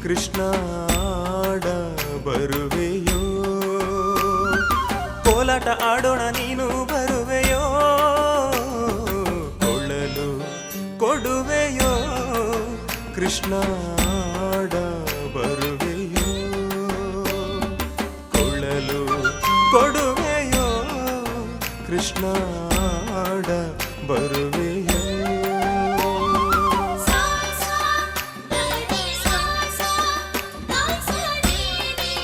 ಕೃಷ್ಣಾಡ ಬರುವೆಯೋ, ಕೋಲಾಟ ಆಡೋಣ ನೀನು ಬರುವೆಯೋ, ಕೊಳಲು ಕೊಡುವೆಯೋ, ಕೃಷ್ಣಾಡ ಬರುವೆಯೋ, ಕೊಳಲು ಕೊಡುವೆಯೋ, ಕೃಷ್ಣಾಡ ಬರುವೆಯೋ. ಸಾ ಸಾ ಗ ಸಾ ಸಾ ಗ ಸಾ ರಿ ರಿ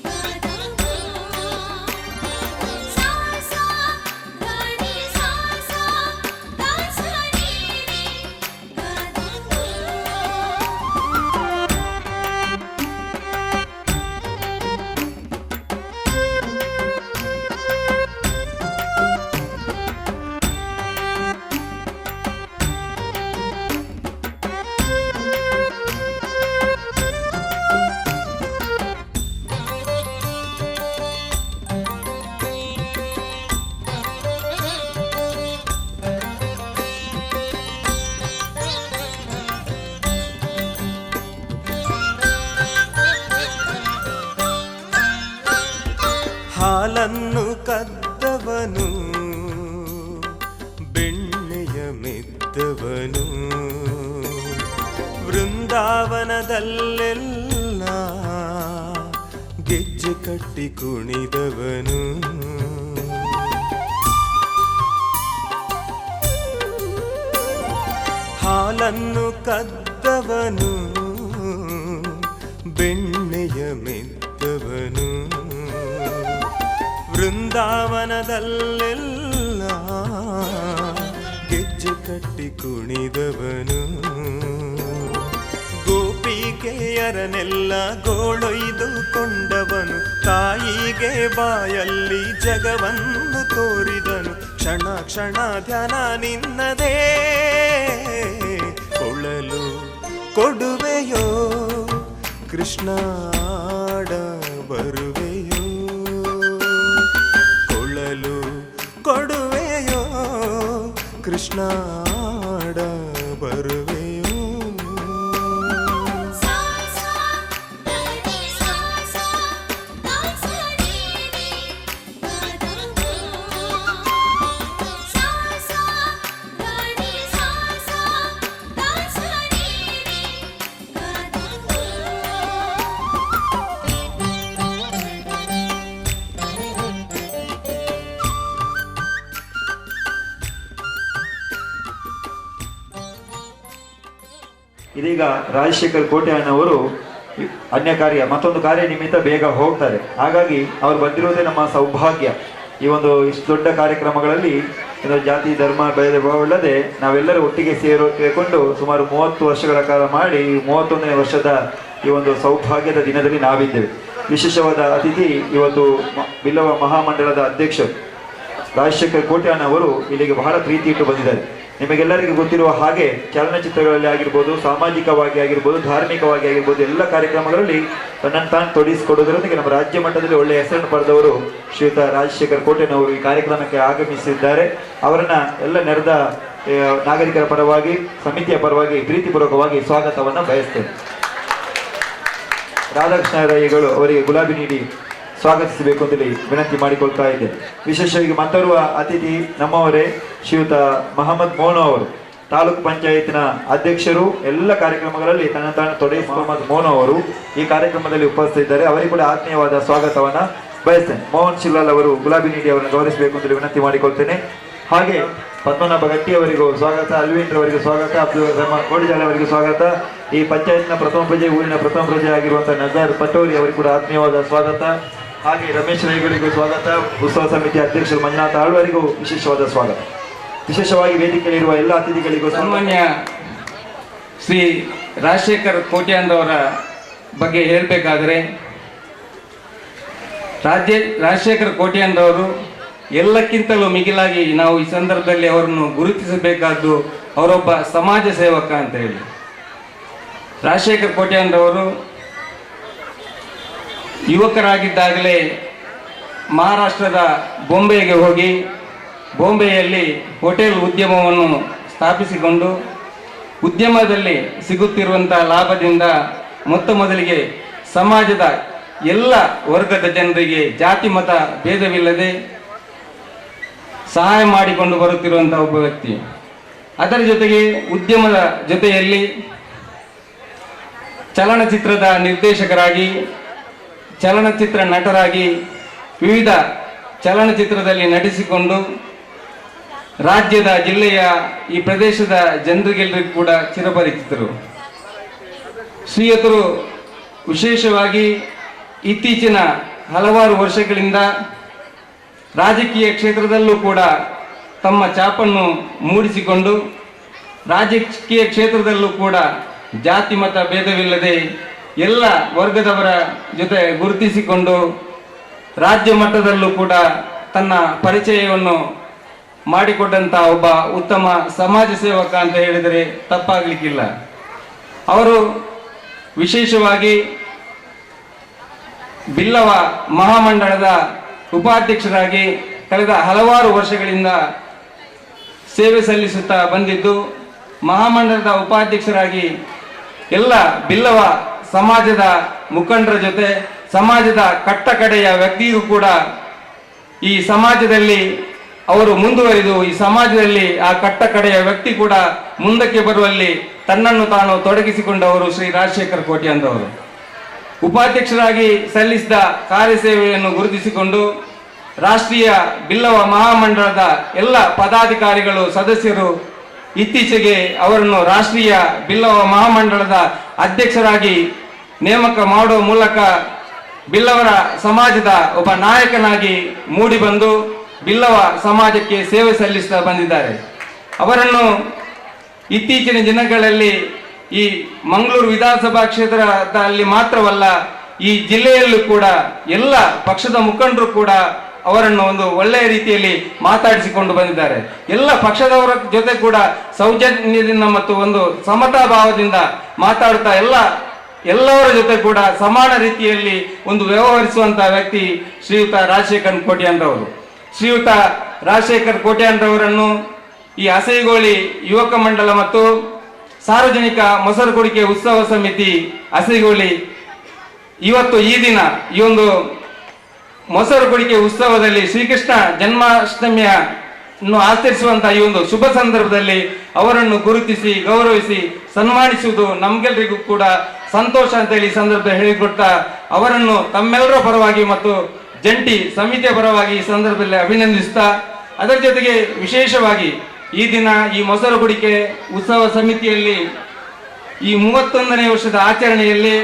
ಗ the ಗ ಸಾ ಸಾ ಗ ರಿ ಸಾ ಸಾ ಗ ಸಾ ರಿ ರಿ ಗ the ಗ. ಹಾಲನ್ನು ಕದ್ದವನು, ಬೆಣ್ಣೆಯ ಮೆದ್ದವನು, ವೃಂದಾವನದಲ್ಲೆಲ್ಲ ಗೆಜ್ಜೆ ಕಟ್ಟಿ ಕುಣಿದವನು. ಹಾಲನ್ನು ಕದ್ದವನು, ಬೆಣ್ಣೆಯ ಮೆದ್ದವನು, ವೃಂದಾವನದಲ್ಲೆಲ್ಲ ಗೆಜ್ಜೆ ಕಟ್ಟಿ ಕುಣಿದವನು. ಗೋಪಿಕೆಯರನೆಲ್ಲ ಗೋಳೊಯ್ದು ಕೊಂಡವನು, ತಾಯಿಗೆ ಬಾಯಲ್ಲಿ ಜಗವನ್ನು ತೋರಿದನು. ಕ್ಷಣ ಕ್ಷಣ ಧ್ಯಾನ ನಿನ್ನದೇ, ಕೊಳಲು ಕೊಡುವೆಯೋ, ಕೃಷ್ಣಾಡ ಬರುವೆಯೋ, ಕೊಳಲು ಕೊಡುವೆಯೋ, ಕೃಷ್ಣಾಡ ಬರುವೆಯೋ. ಸಾ ಸಾ ಗ ರಿ ಸಾ ಸಾ ಗ ಸಾ ರಿ ರಿ ಗ the ಗ ಸಾ ಸಾ ಗ ರಿ ಸಾ ಸಾ ಗ ಸಾ ರಿ ರಿ ಗ the ಗ. ಇದೀಗ ರಾಜಶೇಖರ್ ಕೋಟ್ಯಾನ್ ಅವರು ಅನ್ಯ ಕಾರ್ಯ, ಮತ್ತೊಂದು ಕಾರ್ಯ ನಿಮಿತ್ತ ಬೇಗ ಹೋಗ್ತಾರೆ. ಹಾಗಾಗಿ ಅವರು ಬಂದಿರುವುದೇ ನಮ್ಮ ಸೌಭಾಗ್ಯ. ಈ ಒಂದು ಇಷ್ಟು ದೊಡ್ಡ ಕಾರ್ಯಕ್ರಮಗಳಲ್ಲಿ ಇದು ಜಾತಿ ಧರ್ಮ ಭೇದ ಭಾವವಿಲ್ಲದೆ ನಾವೆಲ್ಲರೂ ಒಟ್ಟಿಗೆ ಸೇರಿಕೊಂಡು ಸುಮಾರು 30 ವರ್ಷಗಳ ಕಾಲ ಮಾಡಿ 31ನೇ ವರ್ಷದ ಈ ಒಂದು ಸೌಭಾಗ್ಯದ ದಿನದಲ್ಲಿ ನಾವಿದ್ದೇವೆ. ವಿಶೇಷವಾದ ಅತಿಥಿ ಇವತ್ತು ಬಿಲ್ಲವ ಮಹಾಮಂಡಲದ ಅಧ್ಯಕ್ಷರು ರಾಜಶೇಖರ್ ಕೋಟ್ಯಾನ್ ಅವರು ಇಲ್ಲಿಗೆ ಬಹಳ ಪ್ರೀತಿ ಇಟ್ಟು ಬಂದಿದ್ದಾರೆ. ನಿಮಗೆಲ್ಲರಿಗೂ ಗೊತ್ತಿರುವ ಹಾಗೆ ಚಲನಚಿತ್ರಗಳಲ್ಲಿ ಆಗಿರ್ಬೋದು, ಸಾಮಾಜಿಕವಾಗಿ ಆಗಿರ್ಬೋದು, ಧಾರ್ಮಿಕವಾಗಿ ಆಗಿರ್ಬೋದು, ಎಲ್ಲ ಕಾರ್ಯಕ್ರಮಗಳಲ್ಲಿ ತನ್ನನ್ನು ತಾನು ತೊಡಗಿಸಿಕೊಡೋದರೊಂದಿಗೆ ನಮ್ಮ ರಾಜ್ಯ ಮಟ್ಟದಲ್ಲಿ ಒಳ್ಳೆಯ ಹೆಸರನ್ನು ಪಡೆದವರು ಶ್ರೀಯುತ ರಾಜಶೇಖರ್ ಕೋಟ್ಯಾನ್ ಅವರು ಈ ಕಾರ್ಯಕ್ರಮಕ್ಕೆ ಆಗಮಿಸಿದ್ದಾರೆ. ಅವರನ್ನ ಎಲ್ಲ ನೆರೆದ ನಾಗರಿಕರ ಪರವಾಗಿ, ಸಮಿತಿಯ ಪರವಾಗಿ ಪ್ರೀತಿಪೂರ್ವಕವಾಗಿ ಸ್ವಾಗತವನ್ನು ಬಯಸ್ತೇನೆ. ರಾಧಾಕೃಷ್ಣ ರೈಗಳು ಅವರಿಗೆ ಗುಲಾಬಿ ನೀಡಿ ಸ್ವಾಗತಿಸಬೇಕು ಅಂತೇಳಿ ವಿನಂತಿ ಮಾಡಿಕೊಳ್ತಾ ಇದ್ದೇನೆ. ವಿಶೇಷವಾಗಿ ಮತ್ತೋರ್ವ ಅತಿಥಿ ನಮ್ಮವರೇ ಶ್ರೀಯುತ ಮಹಮ್ಮದ್ ಮೋನೋ ಅವರು, ತಾಲೂಕು ಪಂಚಾಯತ್ನ ಅಧ್ಯಕ್ಷರು, ಎಲ್ಲ ಕಾರ್ಯಕ್ರಮಗಳಲ್ಲಿ ತನ್ನ ತಾನು ತೊಡಗಿಸಿ ಮಹಮ್ಮದ್ ಮೋನೋ ಅವರು ಈ ಕಾರ್ಯಕ್ರಮದಲ್ಲಿ ಉಪಸ್ಥಿತಿದ್ದಾರೆ. ಅವರಿಗೆ ಕೂಡ ಆತ್ಮೀಯವಾದ ಸ್ವಾಗತವನ್ನ ಬಯಸ್ತೇನೆ. ಮೋಹನ್ ಶಿಲ್ಲಾಲ್ ಅವರು ಗುಲಾಬಿ ನೀಡಿ ಅವರನ್ನು ಗೌರವಿಸಬೇಕು ಅಂತೇಳಿ ವಿನಂತಿ ಮಾಡಿಕೊಳ್ತೇನೆ. ಹಾಗೆ ಪದ್ಮನಾಭ ಗಟ್ಟಿ ಅವರಿಗೂ ಸ್ವಾಗತ, ಅಲ್ವಿನ್ ಅವರಿಗೂ ಸ್ವಾಗತ, ಅಬ್ದುಲ್ ರೆಹಮಾನ್ ಕೋಡಿಜಾಲ ಅವರಿಗೂ ಸ್ವಾಗತ. ಈ ಪಂಚಾಯತ್ನ ಪ್ರಥಮ ಪ್ರಜೆ, ಊರಿನ ಪ್ರಥಮ ಪ್ರಜೆ ಆಗಿರುವಂತಹ ನಜಾರ್ ಪಟೋರಿ ಅವರಿಗೂ ಕೂಡ ಆತ್ಮೀಯವಾದ ಸ್ವಾಗತ. ಹಾಗೆ ರಮೇಶ್ ರೈಗಳಿಗೂ ಸ್ವಾಗತ. ಉತ್ಸವ ಸಮಿತಿ ಅಧ್ಯಕ್ಷರು ಮಂಜುನಾಥ ಆಳ್ವರಿಗೂ ವಿಶೇಷವಾದ ಸ್ವಾಗತ. ವಿಶೇಷವಾಗಿ ವೇದಿಕೆಯಲ್ಲಿರುವ ಎಲ್ಲ ಅತಿಥಿಗಳಿಗೂ ಸ್ವಾಗತ. ಸನ್ಮಾನ್ಯ ಶ್ರೀ ರಾಜಶೇಖರ್ ಕೋಟ್ಯಾನ್ರವರ ಬಗ್ಗೆ ಹೇಳಬೇಕಾದ್ರೆ, ರಾಜಶೇಖರ್ ಕೋಟ್ಯಾನ್ರವರು ಎಲ್ಲಕ್ಕಿಂತಲೂ ಮಿಗಿಲಾಗಿ ನಾವು ಈ ಸಂದರ್ಭದಲ್ಲಿ ಅವರನ್ನು ಗುರುತಿಸಬೇಕಾದ್ದು ಅವರೊಬ್ಬ ಸಮಾಜ ಸೇವಕ ಅಂತ ಹೇಳಿ. ರಾಜಶೇಖರ್ ಕೋಟ್ಯಾನ್ರವರು ಯುವಕರಾಗಿದ್ದಾಗಲೇ ಮಹಾರಾಷ್ಟ್ರದ ಬೊಂಬೆಗೆ ಹೋಗಿ ಬಾಂಬೆಯಲ್ಲಿ ಹೋಟೆಲ್ ಉದ್ಯಮವನ್ನು ಸ್ಥಾಪಿಸಿಕೊಂಡು ಉದ್ಯಮದಲ್ಲಿ ಸಿಗುತ್ತಿರುವಂಥ ಲಾಭದಿಂದ ಮೊತ್ತ ಮೊದಲಿಗೆ ಸಮಾಜದ ಎಲ್ಲ ವರ್ಗದ ಜನರಿಗೆ ಜಾತಿ ಮತ ಭೇದವಿಲ್ಲದೆ ಸಹಾಯ ಮಾಡಿಕೊಂಡು ಬರುತ್ತಿರುವಂತಹ ಒಬ್ಬ ವ್ಯಕ್ತಿ. ಅದರ ಜೊತೆಗೆ ಉದ್ಯಮದ ಜೊತೆಯಲ್ಲಿ ಚಲನಚಿತ್ರದ ನಿರ್ದೇಶಕರಾಗಿ, ಚಲನಚಿತ್ರ ನಟರಾಗಿ ವಿವಿಧ ಚಲನಚಿತ್ರದಲ್ಲಿ ನಟಿಸಿಕೊಂಡು ರಾಜ್ಯದ, ಜಿಲ್ಲೆಯ, ಈ ಪ್ರದೇಶದ ಜನರಿಗೆಲ್ಲರಿಗೂ ಕೂಡ ಚಿರಪರಿಚಿತರು. ಶ್ರೀಯುತರು ವಿಶೇಷವಾಗಿ ಇತ್ತೀಚಿನ ಹಲವಾರು ವರ್ಷಗಳಿಂದ ರಾಜಕೀಯ ಕ್ಷೇತ್ರದಲ್ಲೂ ಕೂಡ ತಮ್ಮ ಛಾಪನ್ನು ಮೂಡಿಸಿಕೊಂಡು ರಾಜಕೀಯ ಕ್ಷೇತ್ರದಲ್ಲೂ ಕೂಡ ಜಾತಿ ಮತ ಭೇದವಿಲ್ಲದೆ ಎಲ್ಲ ವರ್ಗದವರ ಜೊತೆ ಗುರುತಿಸಿಕೊಂಡು ರಾಜ್ಯ ಮಟ್ಟದಲ್ಲೂ ಕೂಡ ತನ್ನ ಪರಿಚಯವನ್ನು ಮಾಡಿಕೊಟ್ಟಂಥ ಒಬ್ಬ ಉತ್ತಮ ಸಮಾಜ ಸೇವಕ ಅಂತ ಹೇಳಿದರೆ ತಪ್ಪಾಗಲಿಕ್ಕಿಲ್ಲ. ಅವರು ವಿಶೇಷವಾಗಿ ಬಿಲ್ಲವ ಮಹಾಮಂಡಳದ ಉಪಾಧ್ಯಕ್ಷರಾಗಿ ಕಳೆದ ಹಲವಾರು ವರ್ಷಗಳಿಂದ ಸೇವೆ ಸಲ್ಲಿಸುತ್ತಾ ಬಂದಿದ್ದು, ಮಹಾಮಂಡಳದ ಉಪಾಧ್ಯಕ್ಷರಾಗಿ ಎಲ್ಲ ಬಿಲ್ಲವ ಸಮಾಜದ ಮುಖಂಡರ ಜೊತೆ ಸಮಾಜದ ಕಟ್ಟಕಡೆಯ ವ್ಯಕ್ತಿಯೂ ಕೂಡ ಈ ಸಮಾಜದಲ್ಲಿ ಅವರು ಮುಂದುವರಿದು ಈ ಸಮಾಜದಲ್ಲಿ ಆ ಕಟ್ಟಕಡೆಯ ವ್ಯಕ್ತಿ ಕೂಡ ಮುಂದಕ್ಕೆ ಬರುವಲ್ಲಿ ತನ್ನನ್ನು ತಾನು ತೊಡಗಿಸಿಕೊಂಡವರು ಶ್ರೀ ರಾಜಶೇಖರ್ ಕೋಟ್ಯಾನ್ರವರು. ಉಪಾಧ್ಯಕ್ಷರಾಗಿ ಸಲ್ಲಿಸಿದ ಕಾರ್ಯಸೇವೆಯನ್ನು ಗುರುತಿಸಿಕೊಂಡು ರಾಷ್ಟ್ರೀಯ ಬಿಲ್ಲವ ಮಹಾಮಂಡಳದ ಎಲ್ಲ ಪದಾಧಿಕಾರಿಗಳು, ಸದಸ್ಯರು ಇತ್ತೀಚೆಗೆ ಅವರನ್ನು ರಾಷ್ಟ್ರೀಯ ಬಿಲ್ಲವ ಮಹಾಮಂಡಳದ ಅಧ್ಯಕ್ಷರಾಗಿ ನೇಮಕ ಮಾಡುವ ಮೂಲಕ ಬಿಲ್ಲವರ ಸಮಾಜದ ಒಬ್ಬ ನಾಯಕನಾಗಿ ಮೂಡಿಬಂದು ಬಿಲ್ಲವ ಸಮಾಜಕ್ಕೆ ಸೇವೆ ಸಲ್ಲಿಸುತ್ತಾ ಬಂದಿದ್ದಾರೆ. ಅವರನ್ನು ಇತ್ತೀಚಿನ ದಿನಗಳಲ್ಲಿ ಈ ಮಂಗಳೂರು ವಿಧಾನಸಭಾ ಕ್ಷೇತ್ರದಲ್ಲಿ ಮಾತ್ರವಲ್ಲ, ಈ ಜಿಲ್ಲೆಯಲ್ಲೂ ಕೂಡ ಎಲ್ಲ ಪಕ್ಷದ ಮುಖಂಡರು ಕೂಡ ಅವರನ್ನು ಒಂದು ಒಳ್ಳೆಯ ರೀತಿಯಲ್ಲಿ ಮಾತಾಡಿಸಿಕೊಂಡು ಬಂದಿದ್ದಾರೆ. ಎಲ್ಲ ಪಕ್ಷದವರ ಜೊತೆ ಕೂಡ ಸೌಜನ್ಯದಿಂದ ಮತ್ತು ಒಂದು ಸಮತಾ ಭಾವದಿಂದ ಮಾತಾಡುತ್ತಾ ಎಲ್ಲವರ ಜೊತೆ ಕೂಡ ಸಮಾನ ರೀತಿಯಲ್ಲಿ ಒಂದು ವ್ಯವಹರಿಸುವಂತಹ ವ್ಯಕ್ತಿ ಶ್ರೀಯುತ ರಾಜಶೇಖರ್ ಕೋಟ್ಯಾನ್ರವರು. ಶ್ರೀಯುತ ರಾಜಶೇಖರ್ ಕೋಟ್ಯಾನ್ರವರನ್ನು ಈ ಅಸೈಗೋಳಿ ಯುವಕ ಮಂಡಲ ಮತ್ತು ಸಾರ್ವಜನಿಕ ಮೊಸರು ಕುಡಿಕೆ ಉತ್ಸವ ಸಮಿತಿ ಅಸೈಗೋಳಿ ಇವತ್ತು ಈ ದಿನ ಈ ಒಂದು ಮೊಸರು ಕುಡಿಕೆ ಉತ್ಸವದಲ್ಲಿ ಶ್ರೀಕೃಷ್ಣ ಜನ್ಮಾಷ್ಟಮಿಯನ್ನು ಆಚರಿಸುವಂತಹ ಈ ಒಂದು ಶುಭ ಸಂದರ್ಭದಲ್ಲಿ ಅವರನ್ನು ಗುರುತಿಸಿ ಗೌರವಿಸಿ ಸನ್ಮಾನಿಸುವುದು ನಮ್ಗೆಲ್ರಿಗೂ ಕೂಡ ಸಂತೋಷ ಅಂತ ಹೇಳಿ ಈ ಸಂದರ್ಭದಲ್ಲಿ ಹೇಳಿಕೊಡ್ತಾ ಅವರನ್ನು ತಮ್ಮೆಲ್ಲರ ಪರವಾಗಿ ಮತ್ತು ಜಂಟಿ ಸಮಿತಿಯ ಪರವಾಗಿ ಈ ಸಂದರ್ಭದಲ್ಲಿ ಅಭಿನಂದಿಸ್ತಾ, ಅದರ ಜೊತೆಗೆ ವಿಶೇಷವಾಗಿ ಈ ದಿನ ಈ ಮೊಸರು ಕುಡಿಕೆ ಉತ್ಸವ ಸಮಿತಿಯಲ್ಲಿ ಈ 31ನೇ ವರ್ಷದ ಆಚರಣೆಯಲ್ಲಿ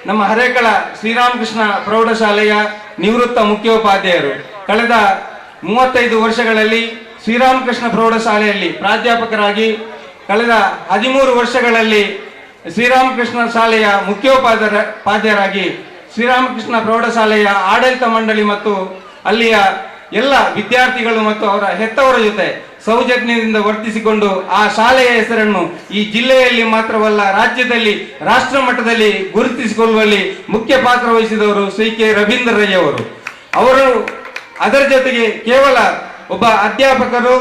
ನಮ್ಮ ಹರೇಕಳ ಶ್ರೀರಾಮಕೃಷ್ಣ ಪ್ರೌಢಶಾಲೆಯ ನಿವೃತ್ತ ಮುಖ್ಯೋಪಾಧ್ಯಾಯರು ಕಳೆದ 35 ವರ್ಷಗಳಲ್ಲಿ ಶ್ರೀರಾಮಕೃಷ್ಣ ಪ್ರೌಢಶಾಲೆಯಲ್ಲಿ ಪ್ರಾಧ್ಯಾಪಕರಾಗಿ ಕಳೆದ 13 ವರ್ಷಗಳಲ್ಲಿ ಶ್ರೀರಾಮಕೃಷ್ಣ ಶಾಲೆಯ ಮುಖ್ಯೋಪಾಧ್ಯಾಯರಾಗಿ ಶ್ರೀರಾಮಕೃಷ್ಣ ಪ್ರೌಢಶಾಲೆಯ ಆಡಳಿತ ಮಂಡಳಿ ಮತ್ತು ಅಲ್ಲಿಯ ಎಲ್ಲ ವಿದ್ಯಾರ್ಥಿಗಳು ಮತ್ತು ಅವರ ಹೆತ್ತವರ ಜೊತೆ ಸೌಜನ್ಯದಿಂದ ವರ್ತಿಸಿಕೊಂಡು ಆ ಶಾಲೆಯ ಹೆಸರನ್ನು ಈ ಜಿಲ್ಲೆಯಲ್ಲಿ ಮಾತ್ರವಲ್ಲ ರಾಜ್ಯದಲ್ಲಿ ರಾಷ್ಟ್ರ ಮಟ್ಟದಲ್ಲಿ ಗುರುತಿಸಿಕೊಳ್ಳುವಲ್ಲಿ ಮುಖ್ಯ ಪಾತ್ರ ವಹಿಸಿದವರು ಶ್ರೀ ಕೆ ರವೀಂದ್ರಯ್ಯವರು. ಅವರು ಅದರ ಜೊತೆಗೆ ಕೇವಲ ಒಬ್ಬ ಅಧ್ಯಾಪಕರು